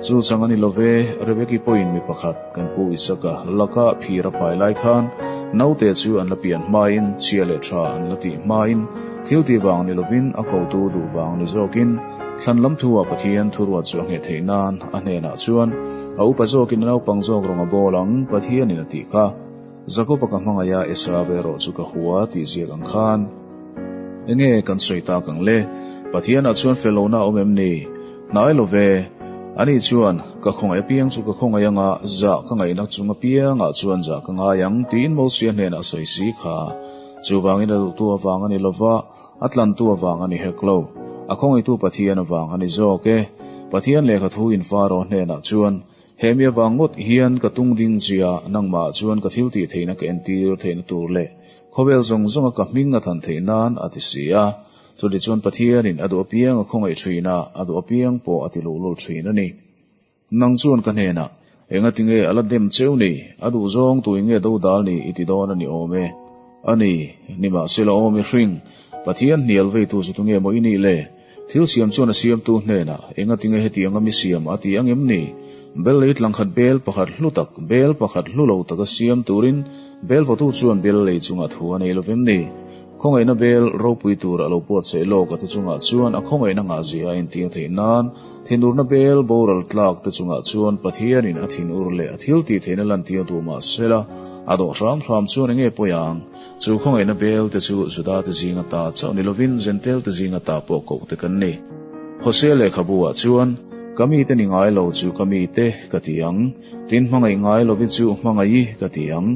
Chu chang a ni lo ve, Rebeki pawhin mi pakhat, kan pu Isaka laka phir a pai lai khan naute chu an la pian hmain, chhia leh tha an la tih hmain, thil tih vang ni lovin a kotu duh vang ni zawkin, Thlan lam thu ah Pathian thuruat chu a ngheh theih nan a hnenah chuan a upa zawkin a naupang zawk rawng a bawl ang Pathianin a tih kha. Jakob-a ka hmangaih a Esau erawh chu ka hua tih ziak ang khan. Enge kan sawi tak ang le? Pathianah chuan fel lohna a awm em ni? Hnai lo ve. Ani chuan, Ka khawngaih apiang chu ka khawngaih anga zah ka ngaihna chung apiangah chuan zah ka ngai ang tiin Mosia hnenah a sawi si kha. Chuvangin a duhtu avang a ni lova, A tlantu avang a ni hek lo. A khawngaitu Pathian avang a ni zawk e. Pathian lehkha thu in Faro hnenah chuan, He mi avang ngawt hian ka tung ding chia, nangmah chuan ka thil tih theihna ka entir theihna tur leh khawvel zawng zawnga ka hming a than theih nan a ti si a. Chutichuan Pathianin a duh apiang a khawngaih thin a, a duh apiang pawh a ti luhlul thin a ni. Nang chuan ka hnenah, Engati nge a la dem cheu ni? A duh zawng tuin nge do dal ni i ti dawn a ni awm e. A ni, nimahsela awm i hring, Pathian hnial veitu chu tunge maw i nih le? Thil siam chuan a siamtu hnenah, Engati nge hetianga mi siam a ti ang em ni? Bel lei tlangkhat bel pakhat hlu tak, bel pakhat hlu lo taka siam turin bel vawtu chuan bel lei chungah thu a nei lo vem ni? Khawngaihna bel ropui tur a lo puatsaih lawk a te chungah chuan a khawngaihna ngahzia a intir theih nan, Thinurna bel boral tlak te chungah chuan Pathianin a thinur leh a thil tih theihna lantir duh mah sela, a dawh hram hram chuan enge pawi ang? Chu khawngaihna bel te chu Juda te zinga ta chauh ni lovin Jentel te zinga ta pawh koh te kan ni. Hosea lehkhabu ah chuan, Ka mite ni ngai lo chu ka mite ka ti ang, tin hmangaih ngai lovi chu hmangaih i ka ti ang.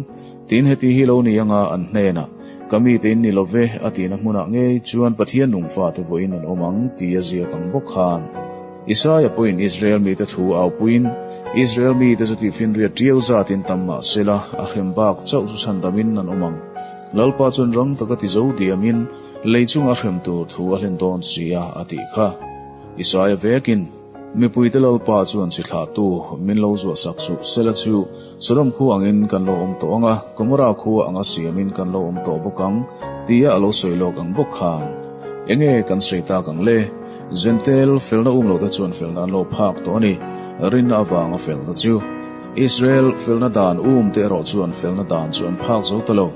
Tin heti hi lo ni anga an hnenah, Ka mite in ni lo ve, a tihna hmunah ngei chuan Pathian nungfate vawiin an awm ang tih a ziak ang bawk khan. Isaia pawhin Israel mite thu aupuiin, Israel mite chu tihfinriat tiau zatin tam mah sela, a hrem bak chauh chu chhandamin an awm ang. Lalpa chuan rang taka ti zo diamin lei chunga a hrem tur thu a hlen dawn si a, a tih kha. Isaia vekin. Mipuite Lalpa chuan chi thlahtu min lo zuah sak suh sela chu Sodom khu angin kan lo awm tawh ang a, Gomorrah khu anga siamin kan lo awm tawh bawk ang, tia a lo sawi lawk ang bawk khan. Enge kan sawi tak ang le? Zentel, felna um lohte chuan felna an lo phak tawh a ni, rinna avanga felna chu. Israel felna dan um te erawh chuan felna dan chu an phak zo ta lo.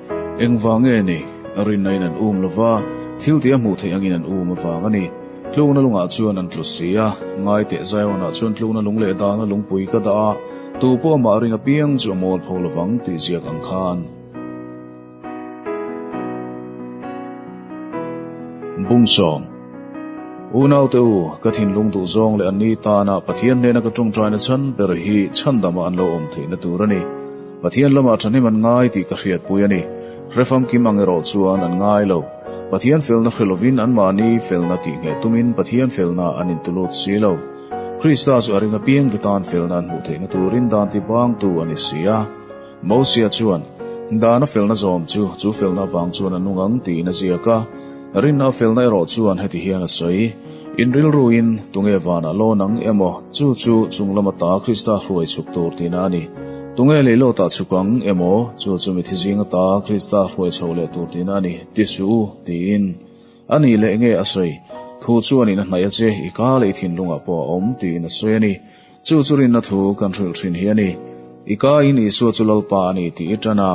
Engvang nge ni? Rinna in an um lova, thil tih a hmuh theih angin an um avang a ni. Tlukna lungah chuan an tlu si a, ngai teh Zion-ah chuan tlukna lung leh dana lungpui ka dah a, tu pawh amah ring apiang chu a mawl pho lovang tih ziak ang khan. Bungsawm. Unaute u, ka thinlung duh zawng leh anni tana Pathian hnena ka tawngtaina chhan ber hi chhandama an lo awm theihna tur a ni. Pathian lamah thahnem an ngai tih ka hriatpui a ni. Hrefamkim ang erawh chuan an ngai lo. Pathian felna hre lovin anmahni felna tih ngheh tumin Pathian felna an intulut si lo. Krista chu a ring apiang te tan felna an hmuh theihna turin dan ti bangtu a ni si a. Mosia chuan, Dana felna zawm chu, chu felna avang chuan a nung ang tiin a ziak a. Rinna a felna erawh chuan heti hian a sawi, In rilruin tunge vanah lawn ang emaw, chu chu chung lama ta Krista hruai chhuk tur tihna a ni. Tunge leilawtah chhuk ang emaw, chu chu mithi zinga ta Krista hruai chho leh tur tihna a ni, ti suh u, tiin. A nih leh nge a sawi? Thu chuan in a hnaih a che, i ka leh i thinlungah pawh a awm, tiin a sawi a ni. Chu chu rinna thu kan hrilh thin hi a ni. I ka in Isua chu Lalpa a ni tih i tan a,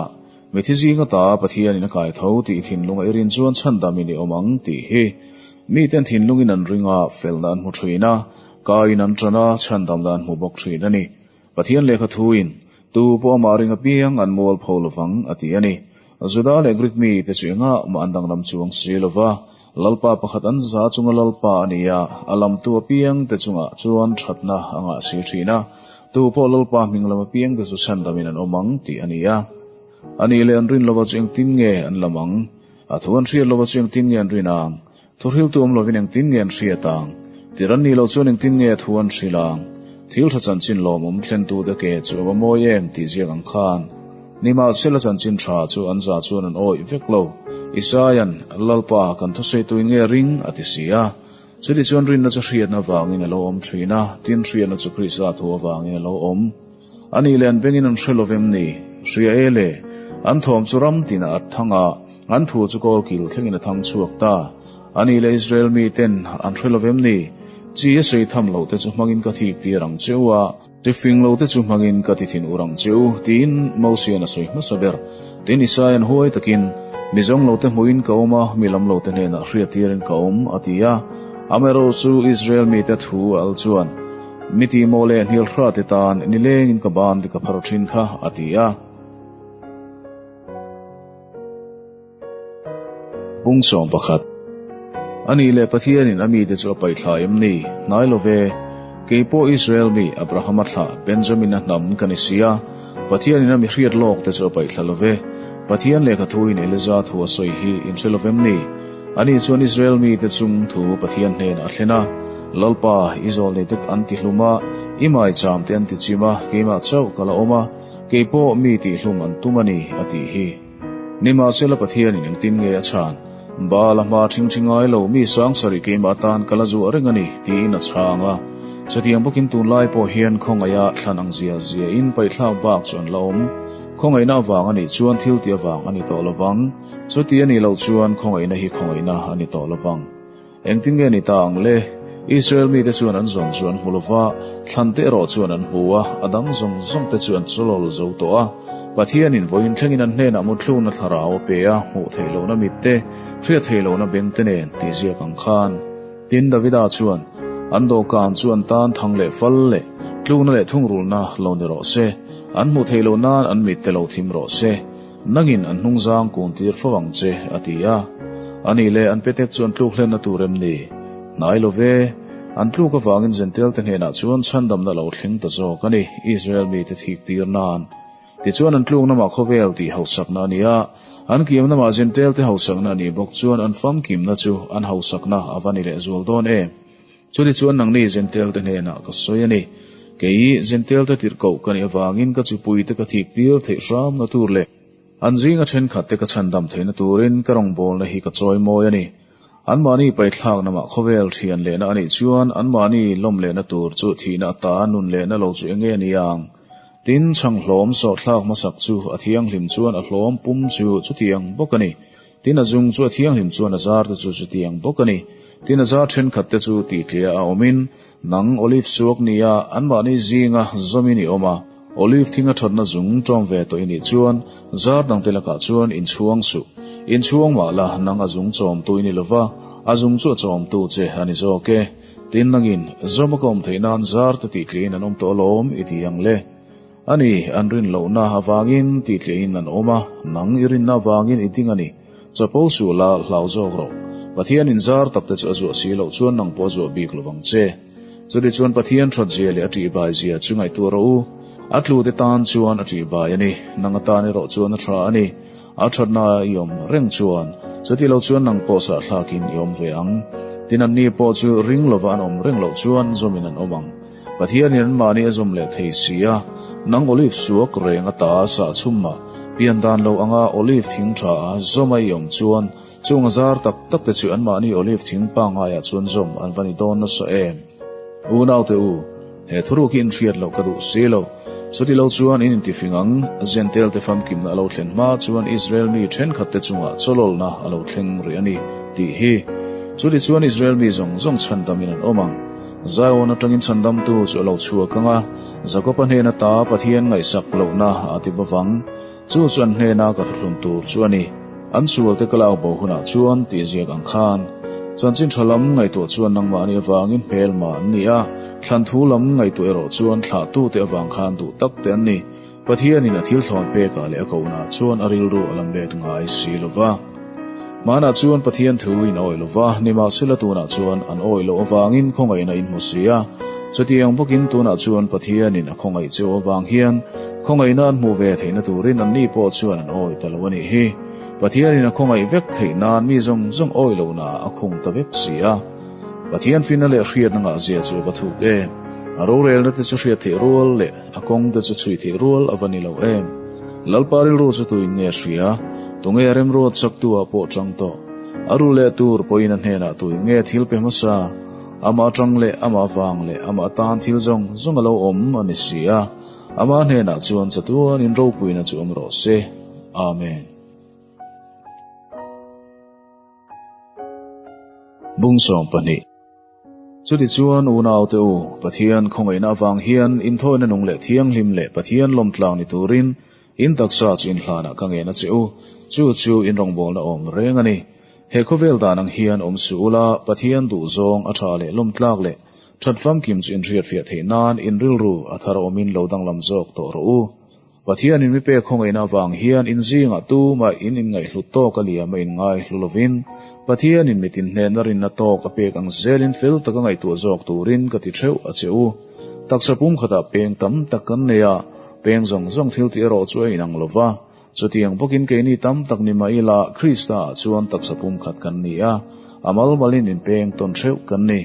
Mithi zinga ta Pathianin a kai tho tih thinlunga i rin chuan chhandamin i awm ang tih hi. Miten thinlungin an ring a, felna an hmu thin a, kaiin an tan a, chhandamna an hmu bawk thin a ni. Pathian lehkha thuin, Tu pawh amah ring apiang an mual pho lovang, a ti a ni. Juda leh Grik mite chu engah mah an danglam chuang si lo va, Lalpa pakhat an za chunga Lalpa a ni a, a lamtu apiangte chungah chuan thatna a ngah si thin a. Tu pawh Lalpa hming lam apiangte chu chhandamin an awm ang tih a ni a. A nih leh an rin lova chu engtin nge an lam ang? A thu an hriat lova chu engtin nge an rin ang? Thuhriltu awm lovin engtin nge an hriat ang? Tir an nih loh chuan engtin nge thu an hrilh ang? Thil tha chanchin lawmawm thlentute ke chu a va mawi em tih ziak ang khan. Nimahsela chanchin tha chu an za chuan an awih vek lo. Isaia'n, Lalpa, kan thusawitu in nge ring? a ti si a. Chuti chuan rinna chu hriatna avangin a lo awm thin a, tin hriatna chu Krista thu avangin a lo awm. A nih leh an bengin an hre lovem ni? Hria e le! An thawm chu ram tinah a thang a, an thu chu kawlkil thlengin a thang chhuak ta. A nih leh Israel miten an hre lovem ni? Chi a sawi tham loh te chu hmangin ka thik tir ang che u a, chi fing lo te chu hmangin ka ti thin ur ang che u, tiin Mosian a sawi hmasa ber. Tin Isaian huai takin, Mi zawng lo te hmuhin ka awm a, mi lam lo te hnenah hriat tirin ka awm, a ti a. Amaherawhchu Israel mite thu a al chuan, Mi tih maw leh hnial hra te tan nilengin ka ban te ka phar thin kha, a ti a. Bung 11. A nih leh Pathianin a mite chu a paih thla em ni? Hnai lo ve. Kei pawh Israel mi, Abrahama thlah, Benjamina hnam ka ni si a. Pathianin a mi hriat lawk te chu a paih thla lo ve. Pathian lehkha thuin Elija thu a sawi hi in hre lo vem ni? Ani chuan Israel mite chung thu Pathian hnenah a thlen a, Lalpa, i zawlnei te an ti hlum a, i maicham te an ti chim a, keimah chauh ka la awm a, kei pawh mi tihhlum an tum a ni, a tih hi. Nimahsela Pathianin engtin nge a chhan? Baal a hma ṭhingṭhi ngai lo, mi sang sarih keimah atan ka la zuah reng a ni, tiin a chhang a. Chutiang bawkin tunlai pawh hian khawngaiha thlan ang zia ziain paihthlak bak chu an la awm. Khawngaihna avang a nih chuan thil tih avang a ni tawh lovang. Chuti a nih loh chuan khawngaihna hi khawngaihna a ni tawh lovang. Engtin nge ni ta ang le? Israel mite chuan an zawn chu an hmu lo va, thlante erawh chuan an hmu a, a dang zawng zawng te chu an chawlawl zo tawh a. Pathianin vawiin thlengin an hnenah mutthlukna thlarau a pe a, hmuh theih lohna mit te, hriat theih lohna beng te nen tih ziak ang khan. Tin, Davida chuan, An dawhkan chu an tan thang leh fal leh tlukna leh thungrulna lo ni rawh se, an hmuh theih loh nan an mit te lo thim rawh se, Nangin an hnungzang kun tir fo ang che, a ti a. A nih leh an petek chu an tluk hlenna tur em ni? Hnai lo ve. An tluk avangin Jentail te hnenah chuan chhandamna lo thleng ta zawk a ni, Israel mite thik tir nan. Tichuan an tluk namah khawvel tih hausakna a ni a, an kiam namah Jentail te hausakna a nih bawk chuan an famkimna chu an hausakna a va ni lehzual dawn em? Chutichuan nangni Jentail te hnenah ka sawi a ni. Kei Jentail te tirhkoh ka nih avangin ka chipui te ka thik tir theih hramna tur leh an zinga thenkhat te ka chhandam theihna turin ka rawngbawlna hi ka chawi mawi a ni. Anmahni paithlak namah khawvel thian lehna a nih chuan anmahni lawm lehna tur chu thihna ata nun lehna lo chu enge a ni ang? Tin, chhang hlawm sawhthlak hmasak chu a thianghlim chuan a hlawm pum chu chutiang bawk a ni. Tin, a zung chu a thianghlim chuan a zar te chu chutiang bawk a ni. Tin, a zar thenkhat te chu tihtleh a awmin, Nang olive suak nia anmahni zinga zawmin i awm a, olive thinga thatna zung tawm ve tawh i nih chuan zar dangte lakah chuan inchhuang suh. Inchhuang mah la, nang a zung chawmtu i ni lova, a zung chu a chawmtu che a ni zawk e. Tin, nangin zawm a ka awm theih nan zar te tihtlihin an awm tawh alawm i ti ang le. A ni, an rin lohna avangin tihtleh-in an awm a, nang i rinna avangin i ding a ni. Chapo suh la, hlau zawk rawh. Pathian inzar tak te chu a zuah si loh chuan nang pawh a zuah bik lovang che. Chuti chuan Pathian that zia leh a ṭihbai zia chu ngaihtuah rawh u. A tlute tan chuan a ṭihbai a ni, nang atan erawh chuan a ṭha a ni. A ṭhatna i awm reng chuan, chuti lo chuan nang pawh sahthlakin i awm ve ang. Tin, anni pawh chu ring lova an awm reng loh chuan zawmin an awm ang. Pathianin anmahni a zawm leh thei si a, nang olive suak reng ata sah chhum a, pian dan lo anga olive thing tha a zawm a i awm chuan, chung a zar tak tak te chu anmahni olive thing pangaiah chuan zawm an va ni dawn nasa em? Unaute u, he thuruk hi inhriat loh ka duh si lo. Chuti lo chuan in intifing ang, Jentail te famkimna a lo thlen hma chuan Israel mi thenkhat te chungah chawlawlna a lo thleng rih a ni, tih hi. Chuti chuan Israel mi zawng zawng chhandamin an awm ang. Zion atangin chhandamtu chu a lo chhuak ang a, Jakoba hnen ata Pathian ngaihsak lohna a ti bawk. Chu chu an hnena ka thuthlun tur chu a ni. An sualte ka lak bo hunah chuan tih ziak ang khan. Chanchin tha lam ngaihtuah chuan nangmahni avangin hmelma an ni a, thlan thu lam ngaihtuah erawh chuan thlahtute avang khan duh tak te an ni. Pathianin a thil thlawn pekah leh a kohna chuan a rilru a lam let ngai si lo va. Hmanah chuan Pathian thu in awih lo va, nimahsela tunah chuan an awih loh avangin khawngaihna in hmu si a. Chutiang bawkin tunah chuan Pathianin a khawngaih cheu avang hian khawngaihna an hmuh ve theihna turin anni pawh chuan an awih ta lo a nih hi. Pathianin a khawngaih vek theih nan mi zawng zawng awih lohna a khung ta vek si a. Pathian finna leh hriatna ngahzia chu a va thuk em! A rorelna te chu hriat theih rual leh a kawng te chu chhui theih rual a va ni lo em! Lalpa rilru chu tuin nge hria? Tunge remruat chaktu ah pawh chang tawh? A ru leh tur pawhin a hnenah tuin nge thil pe hmasa? Amah atang leh amah vang leh amah tan thil zawng zawng a lo awm a ni si a. Amah hnenah chuan chatuanin ropuina chu awm rawh se. Amen. Bung 12. Chutichuan, unaute u, Pathian khawngaihna avang hian inthawina nung leh thianghlim leh Pathian lawmtlang ni turin in taksa chu inhlanah ka ngen a che u, chu chu in rawngbawlna awm reng a ni. He khawvel dan ang hian awm suh ula, Pathian duhzawng a tha leh lawmtlak leh that famkim chu inhriatfiah theih nan in rilru a thar awmin lo danglam zawk tawh rawh u. Pathianin mi pek khawngaihna avang hian in zingah tumah in inngaihhlut tawk a liam a inngai hlu lovin, Pathianin mi tinhnehna rinna tawk a pek ang zelin fel taka ngaihtuah zawk turin ka ti theuh a che u. Taksa pumkhatah peng tam tak kan nei a, peng zawng zawng thil tih erawh chu a inang lo va. Chutiang bawkin keini tam tak ni mah ila Krista-ah chuan taksa pumkhat kan ni a, a malmalin inpeng tawn theuh kan ni.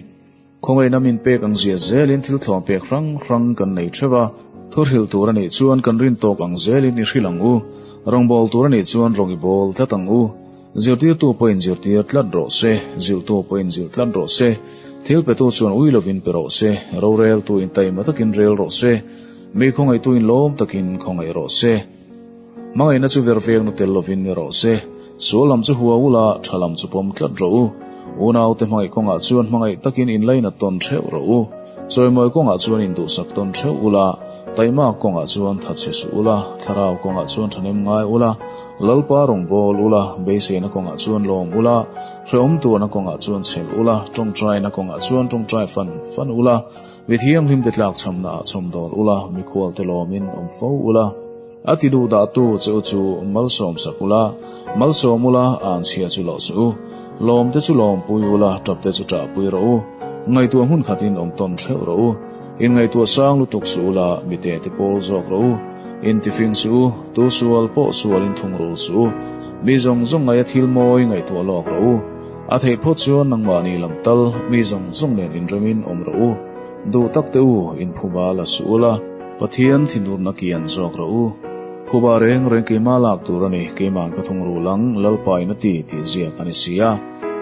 Khawngaihna min pek ang zia zelin thil thlawn pek hrang hrang kan nei theuh a, thurhilh tur a nih chuan kan rin tawk ang zelin i hrilh ang u, rawngbâwl tur a nih chuan rawng i bâwl tlat ang u. Zirtirtu pawhin zirtir tlat rawh se, zilhtu pawhin zilh tlat rawh se, thil petu chuan ui lovin pe rawh se, roreltu in taima takin rel rawh se, mi khawngaihtu in lawm takin khawngaih rawh se. Hmangaihna chu ver vengna tel lovin ni rawh se. Sual lam chu hua ula, tha lam chu pawm tlat rawh u. Unaute hmangaih kawngah chuan hmangaih takin inlainat tawn theuh rawh u. Chawimawi kawngah chuan induhsak tawn theuh ula, taihmak kawngah chuan thatchhe suh ula, thlarau kawngah chuan thahnem ngai ula, Lalpa rawn bawl ula, beiseina kawngah chuan lawm ula, hrehawm tuarna kawngah chuan chhel ula, tawngtaina kawngah chuan tawngtai fan fan ula, Mi thianghlimte tlakchhamna ah chhawmdawl ula, mikhualte lawmin awm fo ula. A ti duh dahtu che u chu malsawm sak ula, malsawm ula, anchhia chu loh suh u. Lawmte chu lawmpui ula, tapte chu ṭahpui rawh u. Ngaihtuah hmun khatin awm tawn ṭheuh rawh u. Inngaihtuah sang lutuk suh ula, mite ti pawl zawk rawh u. Intifing suh u, tu sual pawh sualin thungrul suh u. Mi zawng zawng ngaia thil mawi ngaihtuah lawk rawh u. A theih phawt chuan nangmahni lam tal mi zawng zawng nen inremin awm rawh u. Duh tak teh u, inphuba la suh ula, Pathian thinurna kian zawk rawh u. Phuba reng reng keimah lak tur a ni, keima'n ka thungrul ang, Lalpa in a ti, tih ziak a ni si a.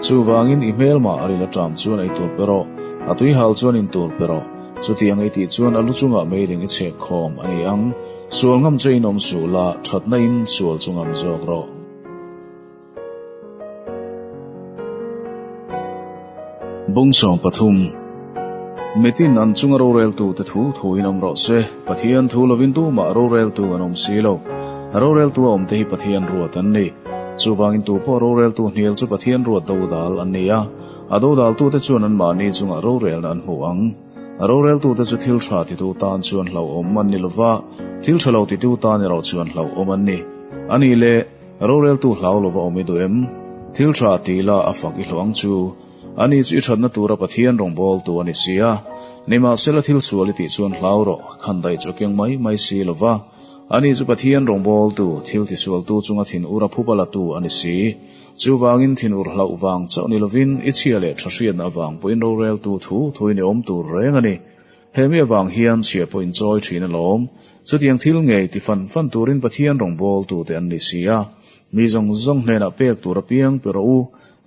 Chuvangin i hmelmah a ril aṭam chuan ei tur pe rawh, a tuihal chuan in tur pe rawh. Chutiang ei tih chuan a lu chungah meiling i chhek khawm a ni ang. Sual ngam che in awm suh la, ṭhatna in sual chu ngam zawk rawh. Bung 13. Mitin an chunga roreltu te thu thuin awm rawh se, Pathian thu lovin tumah roreltu an awm si lo. Roreltu a awmte hi Pathian ruat an ni. Chuvangin tu pawh roreltu hnial chu Pathian ruat dodal an ni a, a dodaltute chuan anmahni chungah rorelna an hmu ang. Roreltute chu thil tha titu tan chuan hlauhawm an ni lova, thil tha lo titu tan erawh chuan hlauhawm an ni. A nih leh, Roreltu hlau lova awm i duh em? Thil tha ti la a fak i hlawh ang chu. Ani chu i thatna tura Pathian rawngbawltu a ni si a. Nimahsela thil sual i tih chuan hlau rawh, khandaih chu a keng mai mai si lova. Ani chu Pathian rawngbawltu, thil tisualtu chunga thinur a phupa latu a ni si. Chuvangin thinur hlauh vang chauh ni lovin i chhia leh tha hriatna avang pawhin roreltu thu thuin i awm tur reng a ni. He mi avang hian chhia pawh in chawi thin alawm. Chutiang thil ngei ti fan fan turin Pathian rawngbawltute an ni si a. Mi zawng zawng hnenah pek tur apiang pe rawh u.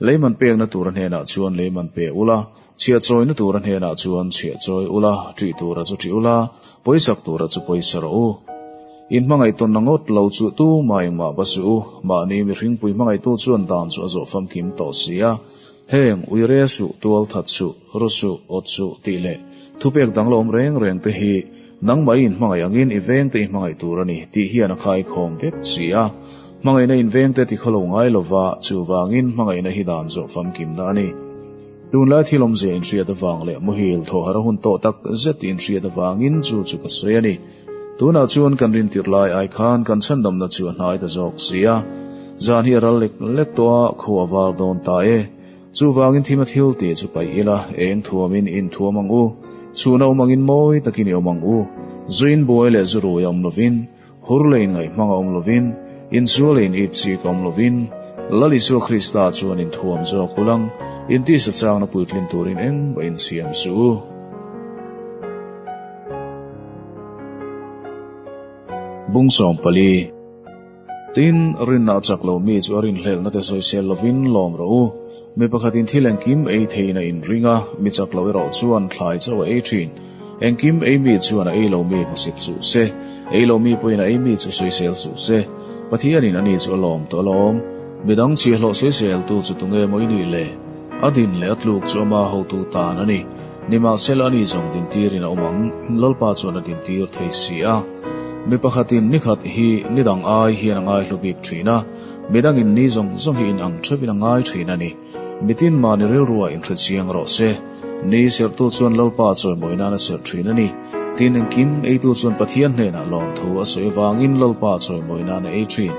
Leiman pekna tura hnenah chuan leiman pe ula, chhiah chawina tura hnenah chuan chhiah chawi ula, ṭih tura chu ṭih ula, pawisak tura chu pawisa rawh u. In hmangaih tawnna ngawt lo chu tumah engmah va suh u. Mahni mihringpui hmangaihtu chuan dan chu a zawh famkim tawh si a. Heng, uire suh, tual that suh, ru suh, awt suh tih leh thupek danglam reng reng te hi nangmah i inhmangaih angin i vengte i hmangaih tur a ni tih hian a khaikhawm vek si a. Hmangaihna invengte ti khawlo ngai lova, chuvangin hmangaihna hi dan zawh famkimna a ni. Tunlai thil awmzia inhriat avang leh muhil thawhar a hun tawh tak zet tih inhriat avangin chu chu ka sawi a ni. Tunah chuan kan rintirh lai ai khan kan chhandamna chu a hnai ta zawk si a. Zan hi a ral lek lek tawh a, khu a var dawn ta e. Chuvangin thim a thil tih chu paih ila, eng thuamin i inthuam ang u. Chhuna awm angin mawi takin i awm ang u. Zuin buai leh zu rui a awm lovin, hur leh inngaihhmang a awm lovin, insual leh in itchik a awm lovin, Lal Isua Krista chuan inthuam zawk ulang, intisa changna puitlin turin engmah insiam suh u. Bung 14. Tin, rinna a chak lo mi chu a rinhlelhna te sawisel lovin lawm rawh u. Mi pakhatin thil engkim ei theiin a inring a, mi chak lo erawh chuan thlai chauh a ei thin. Engkim ei mi chuan a ei lo mi hmusip suh se, ei lo mi pawhin a ei mi chu sawisel suh se. Pathianin ani chu a lawm tawh alawm. Midang chhiahhlawh sawiseltu chu tunge maw i nih le? A din leh a tluk chu ama hotu tan a ni. Nimahsela ani zawng dintirin a awm ang, Lalpa chuan a dintir thei si a. Mi pakhatin ni khat hi ni dang ai hian a ngaihlu bik thin a, midangin ni zawng zawng hi inang theuhin a ngai thin a ni. Mitin mahni rilruah inhre chiang rawh se. Ni serhtu chuan Lalpa chawimawi nan a serh thin a ni. Tin engkim eitu chuan Pathian hnenah lawmthu a sawi avangin Lalpa chawimawi nan a ei thin.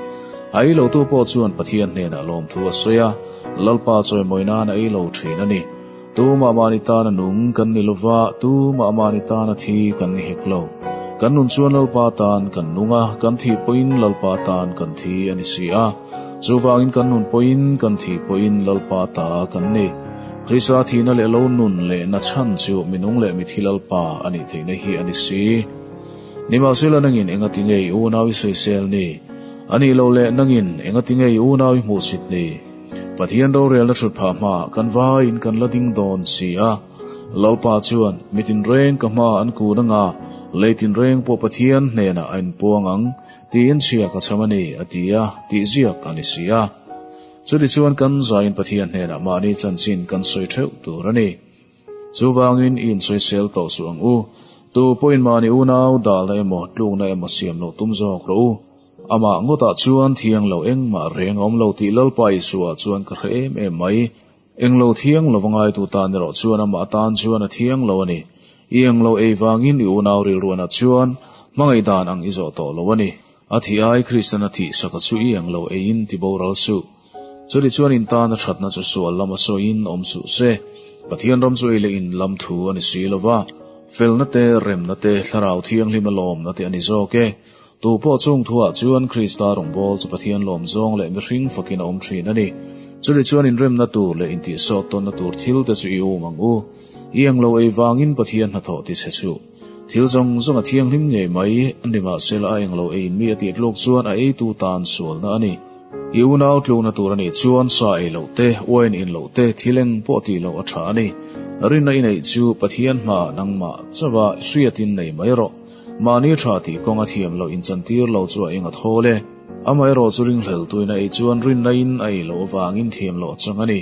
A ei lotu pawh chuan Pathian hnenah lawmthu a sawi a, Lalpa chawimawi nan a ei lo thin a ni. Tumah mahni tana nung kan ni lova, tumah mahni tana thi kan ni hek lo. Kan nun chuan Lalpa tan kan nung a, kan thih pawhin Lalpa tan kan thi a ni si a. Chuvangin kan nun pawhin kan thih pawhin Lalpa ta kan ni. Krista thihna leh lo nun leh na chhan chu mi nung leh mi thi Lalpa a nih theihna hi a ni si. Nimahsela nangin engati nge i unau i sawisel ni? A nih loh leh nangin engati nge i unau i hmuhsit ni? Pathian rorelna thut phah hmaah kan vaiin kan la ding dawn si a. Lalpa chuan, Mi tinreng ka hma an kun anga, lei tinreng pawh Pathian hnenah a inpuang ang, tiin chhia ka cham a ni, a ti a, tih ziak a ni si a. Chutichuan kan zaiin Pathian hnenah mahni chanchin kan sawi theuh tur a ni. Chuvangin i insawisel tawh suh ang u. Tu pawhin mahni unau dalna emaw tlukna emaw siam loh tum zawk rawh u. Amah ngawtah chuan thiang lo engmah reng a awm lo tih Lalpa Isua chuan ka hre em em mai. Englo thiang lo va ngaitu tan erawh chuan amah atan chuan a thiang lo a ni. I englo ei vangin i unau rilruanah chuan hmangaih dan ang i zawh tawh lo a ni. A thih ai Kristan a thih saka chu i englo eiin ti boral suh. Chutichuan chuan in tan a thatna chu sual lama sawiin awm suh se. Pathian ram chu ei leh in lam thu a ni si lo va. Felna te, remna te, thlarau thianghlim a lawmna te a ni zawk e. Tu pawh chung thuah chuan Krista rawngbâwl chu Pathian lawm zawng leh mihring fakin a awm ṭhîn a ni. Chutichuan inremna tûr leh intihsawt tawnna tûr thilte chu i ûm ang u. I eng lo ei vângin Pathian hnathawh ti che suh. Thil zawng zawng a thianghlim ngei mai, nimahsela a eng lo eiin mi a tih tluk chuan a eitu tân sualna a ni. I unau tlukna tûr a nih chuan sa ei loh te, uain in loh te, thil eng pawh tih loh a ṭha a ni. Rinna i neih chu Pathian hmaah nangmah chauha hriatin nei mai rawh. Mahni tha tih kawng a thiam loh inchantir lo chu a eng a thawl e. Amaherawh chu ringhleltuin a ei chuan rinna in a ei loh avangin thiam loh a chang a ni.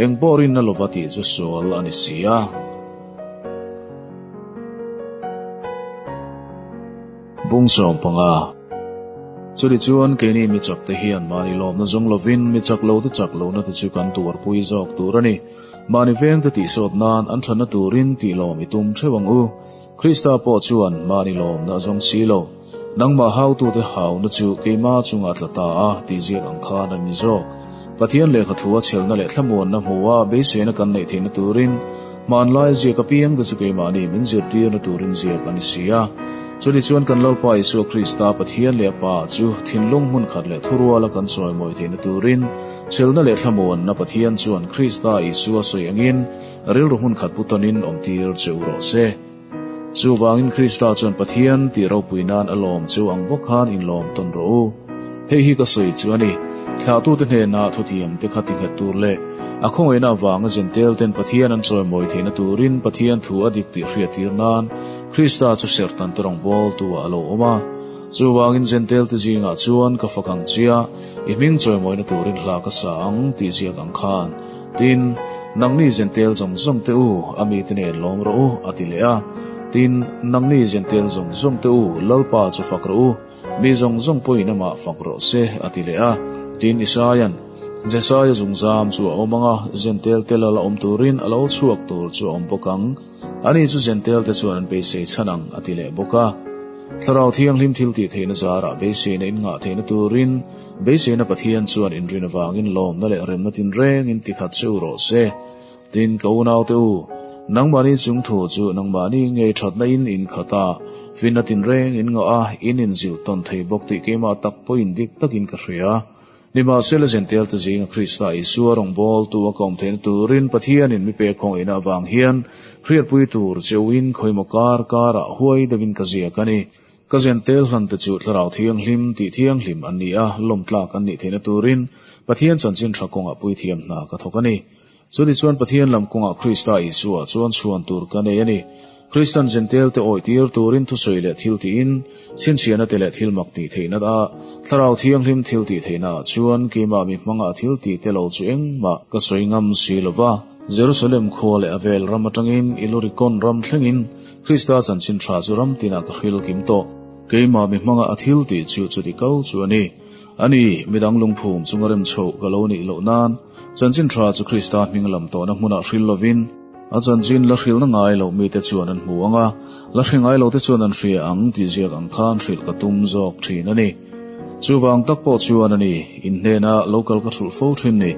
Eng pawh rinna lova tih chu sual a ni si a. Bung 15. Chutichuan keini mi chak te hian mahni lawmna zawng lovin mi chak lo te chak lohna te chu kan tuarpui zawk tur a ni. Mahni veng te tihsawt nan an thatna turin tih lawm i tum theuh ang u. Krista pawh chuan mahni lawmna a zawng si lo. Nangmah hautute hauna chu keima chungah tla ta a tih ziak ang khan a ni zawk. Pathian lehkha thu a chhelna leh thlamuanna hmuha beiseina kan neih theihna turin hmanlai ziak apiangte chu keimahni min zirtirna turin ziak a ni si a. Chutichuan kan Lalpa Isua Krista Pathian leh a Pa chu thinlung hmun khat leh thuruala kan chawimawi theihna turin chhelna leh thlamuanna Pathian chuan Krista Isua sawi angin Rilru hmun khat pu tawnin awmtir che u rawh se. Chuvangin Krista chuan Pathian tih ropui nan a lawm chu ang bawk khan inlawm tawn rawh u. Hei hi ka sawi chu a ni, thlahtute hnenah thutiam te kha ti nghet tur leh a khawngaihna avanga Zentel ten Pathian an chawimawi theihna turin Pathian thu a dik tih hriattir nan Krista chu serhtan te rawngbawltu ah a lo awm a. Chuvangin Zentel te zingah chuan ka fak ang chia, i hming chawimawina turin hla ka sa ang tih ziak ang khan. Tin, Nangni Zentel zawng zawng te u, a mite nen lawm rawh u, a ti leh a. Tin, Nangni Zentel zawng zawng te u, Lalpa chu fak rawh u, mi zawng zawng pawhin amah fak rawh se, a ti leh a. Tin, Isaia'n, Jesaia zungzam chu a awm ang a, Zentel te lal a awm turin a lo chhuak tur chu a awm bawk ang. Ani chu Zentel te chuan an beisei chhan ang, a ti leh bawk a. Thlarau Thianghlim thil tih theihna zarah beiseina in ngah theihna turin, Beiseina Pathian chuan inrin avangin lawmna leh remna tinrengin tikhat che u rawh se. Tin, ka unaute u, nangmahni chung thu chu nangmahni ngei thatna in inkhat a, finna tinreng in ngah a, in inzilh tawn thei bawk tih keimah tak pawhin dik takin ka hria. Nimahsela Zentelte zinga Krista Isua rawngbawltu a ka awm theihna turin Pathianin mi pek khawngaihna avang hian hriatpui tur che uin khawimaw kar karah huai deuhin ka ziak a ni. Ka Zentel hlante chu Thlarau Thianghlim tih thianghlim an ni a, lawmtlak an nih theihna turin Pathian chanchin tha kawngah puithiam hna ka thawk a ni. Chutichuan Pathian lam kawngah Krista Isua chuan chhuan tur ka nei a ni. Kristan Zentel te awih tir turin thusawi leh thil tiin, chhinchhiahna te leh thil mak tih theihna a, Thlarau Thianghlim thil tih theihna ah chuan keimah mi hmanga a thil tih te lo chu engmah ka sawi ngam si lo va. Jerusalem khua leh a vel ram atangin Ilurikon ram thlengin Krista chanchin tha chu ram tinah ka hril kim tawh. Keimah mi hmanga a thil tih chu chuti kal chu a ni. A ni, midang lungphum chunga rem chhoh ka lo nih loh nan, chanchin tha chu Krista hming lam tawhna hmunah hril lovin, a chanchin la hrilhna ngai loh mite chuan an hmu ang a, la hre ngai lote chuan an hria ang tih ziak ang khan hrilh ka tum zawk thin a ni. Chuvang tak pawh chuan a ni, in hnena lo kal ka thulh fo thin ni.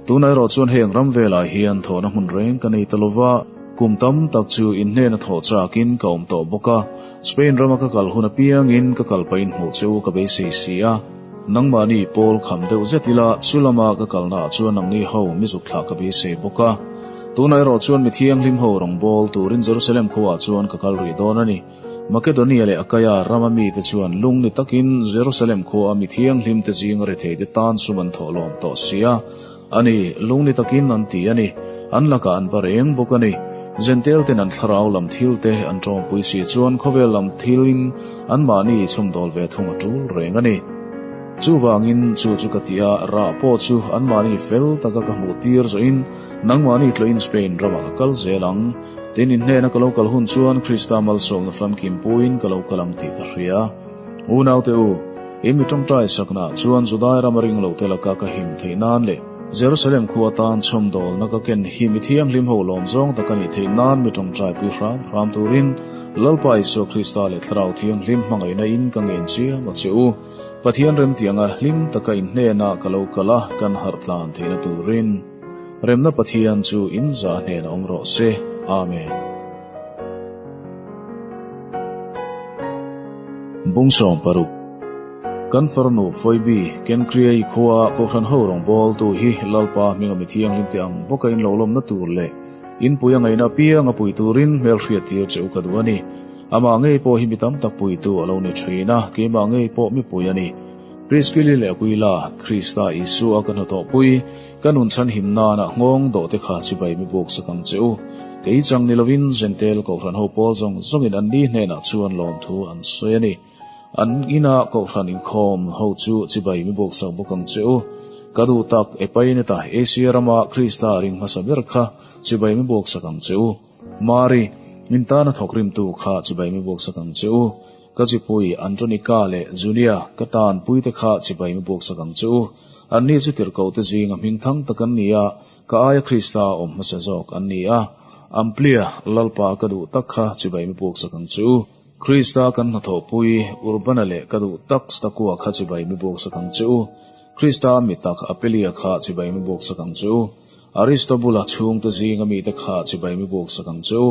Tunah erawh chuan heng ram velah hian thawhna hmun reng ka nei ta lova, kum tam tak chu in hnena thawh chakin ka awm tawh bawk a, Spain rama ka kal hun apiangin ka kal pahin hmuh chu ka beisei si a. Nangmahni pawl kham deuh zet ila chu lama ka kalnaah chuan nangni ho mi zuk thlah ka beisei bawk a. Tunah erawh chuan mi thianghlim ho rawngbâwl turin Jerusalem khuaah chuan ka kal rih dawn a ni. Makedonia leh Akaia rama mite chuan lung ni takin Jerusalem khuaa mi thianghlimte zinga retheite tan sum an thawh lawm tawh si a. A ni, lung ni takin an ti a ni. An lakah an va reng bawk a ni. Zentel ten an thlarau lam thil te an tawngpui si chuan khawvel lam thilin anmahni chhumdawl ve thung a tul reng a ni. Chuvangin chu chu ka ti a, rah pawh chu anmahni fel taka ka hmuh tir zawhin nangmahni tlawhin Spain ramah ka kal zel ang. Tin, in hnena ka lo kal hun chuan Krista malsawmna famkim puiin ka lo kal ang tih ka hria. Unaute u, in mi tawngtai saknaah chuan Judai rama ring lote laka ka him theih nan leh Jerusalem khua tan chhawmdawlna ka ken hi mi thianghlim ho lawm zawng tak a nih theih nan mi tawngtaipui hram hram turin Lalpa Isua Krista leh Thlarau Thianghlim hmangaihna in ka ngen chiam a che u. Pathian remtianga hlim taka in hnenah ka lo kal a, kan harh tlan theihna turin. Remna Pathian chu in zah hnenah awm rawh se. Amen. Bungsawm paruk. Kan farnu Phoebe, Kenkriai khua Kohhran ho rawngbawltu hi Lalpa hminga mi thianghlim te ang bawka in lo lawmna tur leh in pui a ngaihna apiang a pui turin hmelhriat tir che u ka duh a ni. Amah ngei pawh hi mi tam tak puitu a lo ni thin a, keimah ngei pawh mipui a ni. Priskili leh Aquila, Krista Isua ka hnathawhpui, Ka nun chhanhim nana nghawng dawh te kha chibai mi buk sak ang che u. Kei chang ni lovin Zentel Kohhran ho pawl zawng zawngin an ni hnenah chuan lawmthu an sawi a ni. An ina Kohhran inkhawm ho chu chibai mi buk sak bawk ang che u. Ka duh tak Epaineta Asia rama Krista ring hmasa ber kha chibai mi buk sak ang che u. Mari, min tana thawk rimtu kha chibai mi buk sak ang che u. Ka chipui Andronika leh Julia ka tanpuite kha chibai mi buk sak ang che u. Anni chu tirhkohte zinga hming thang tak an ni a, ka aia Krista awm hmasa zawk an ni a. Amplia, Lalpa ka duh tak kha chibai mi buk sak ang che u. Krista kan hnathawhpui Urbana leh ka duh tak Stakua kha chibai mi buk sak ang che u. Krista mi tak Apelia kha chibai mi buk sak ang che u. Aristobula chhungte zinga mite kha chibai mi buk sak ang che u.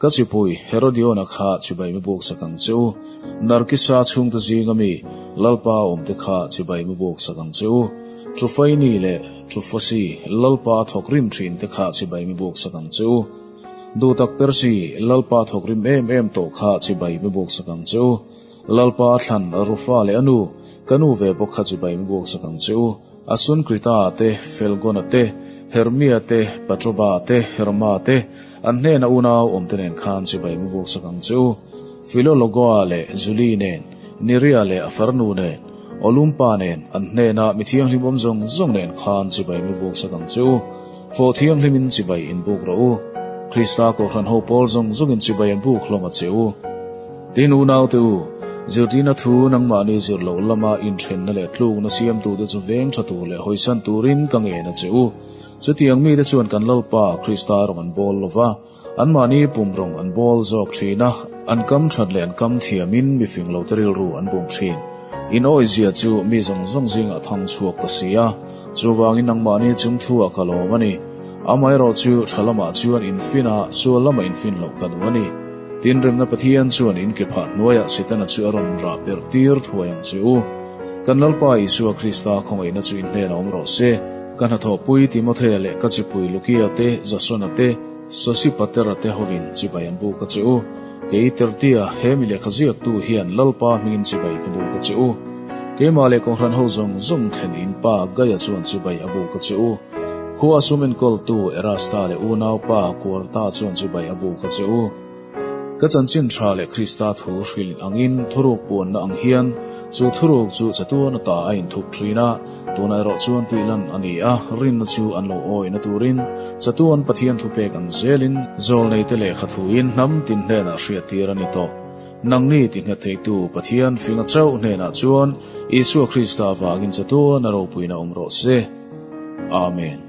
Ka chipui Herodiona kha chibai mi buk sak ang che u. Narkisa chhungte zinga mi Lalpa awmte kha chibai mi buk sak ang che u. Trufaini leh Trufosi Lalpa thawk rim thinte kha chibai mi buk sak ang che u. Duhtak Persi Lalpa thawk rim em em tawh kha chibai mi buk sak ang che u. Lalpa thlan Rufa leh a nu, ka nu ve bawk kha chibai mi buk sak ang che u. Asunkrita te, Felgona te, Hermia te, Patroba te, Herma te, an hnena unau awmte nen khan chibai mi buk sak ang che u. Filologoa leh Juli nen, Neria leh a farnu nen, Olumpa nen, an hnena mi thianghlim awm zawng zawng nen khan chibai mi buk sak ang che u. Fawh thianghlimin chibai in buk rawh u. Krista Kohhran ho pawl zawng zawngin chibai an buk hlawm a che u. Tin unaute u, zirtirna thu nangmahni zir loh lama inthenna leh tlukna siamtute chu veng tha tur leh hawisan turin ka ngen a che u. Chutiang mite chuan kan Lalpa Krista rawng an bawl lo va, anmahni pum rawng an bawl zawk thin a, an kam that leh an kam thiamin mi fing lote rilru an bum thin. In awizia chu mi zawng zawng zingah thang chhuak ta si a, chuvangin nangmahni chung thu-ah ka lawm a ni. Amaherawhchu tha lamah chuan infin a, sual lamah infin loh ka duh a ni. Tin, remna Pathian chuan in ke phah hnuaiah Setana chu a rawn rah ber tir thuai ang che u. Kan Lalpa Isua Krista khawngaihna chu in hnenah awm rawh se. Ka hnathawhpui Timothea leh ka chipui Lukia te, Jasona te, Sosipatera te hovin chibai an buk a che u. Kei Tertia, he mi lehkha ziaktu hian Lalpa hmingin chibai ka buk a che u. Keimah leh Kohhran ho zawng zawng thlen in pa Gaia chuan chibai a buk a che u. Khua sum enkawltu Erasta leh unaupa Kuarta chuan chibai a buk a che u. Ka chanchin tha leh Krista thu hrilh angin thuruk puanna ang hian chu thuruk chu chatuan ata a inthup thin a, tunah erawh chuan tih lan a ni a, rinna chu an lo awihna turin chatuan Pathian thupek ang zelin zawlneite lehkha thuin hnam tin hnenah hriattir a ni tawh. Nangni ti nghet theitu Pathian finga chauh hnenah chuan Isua Krista avangin chatuan a ropuina awm rawh se. Amen.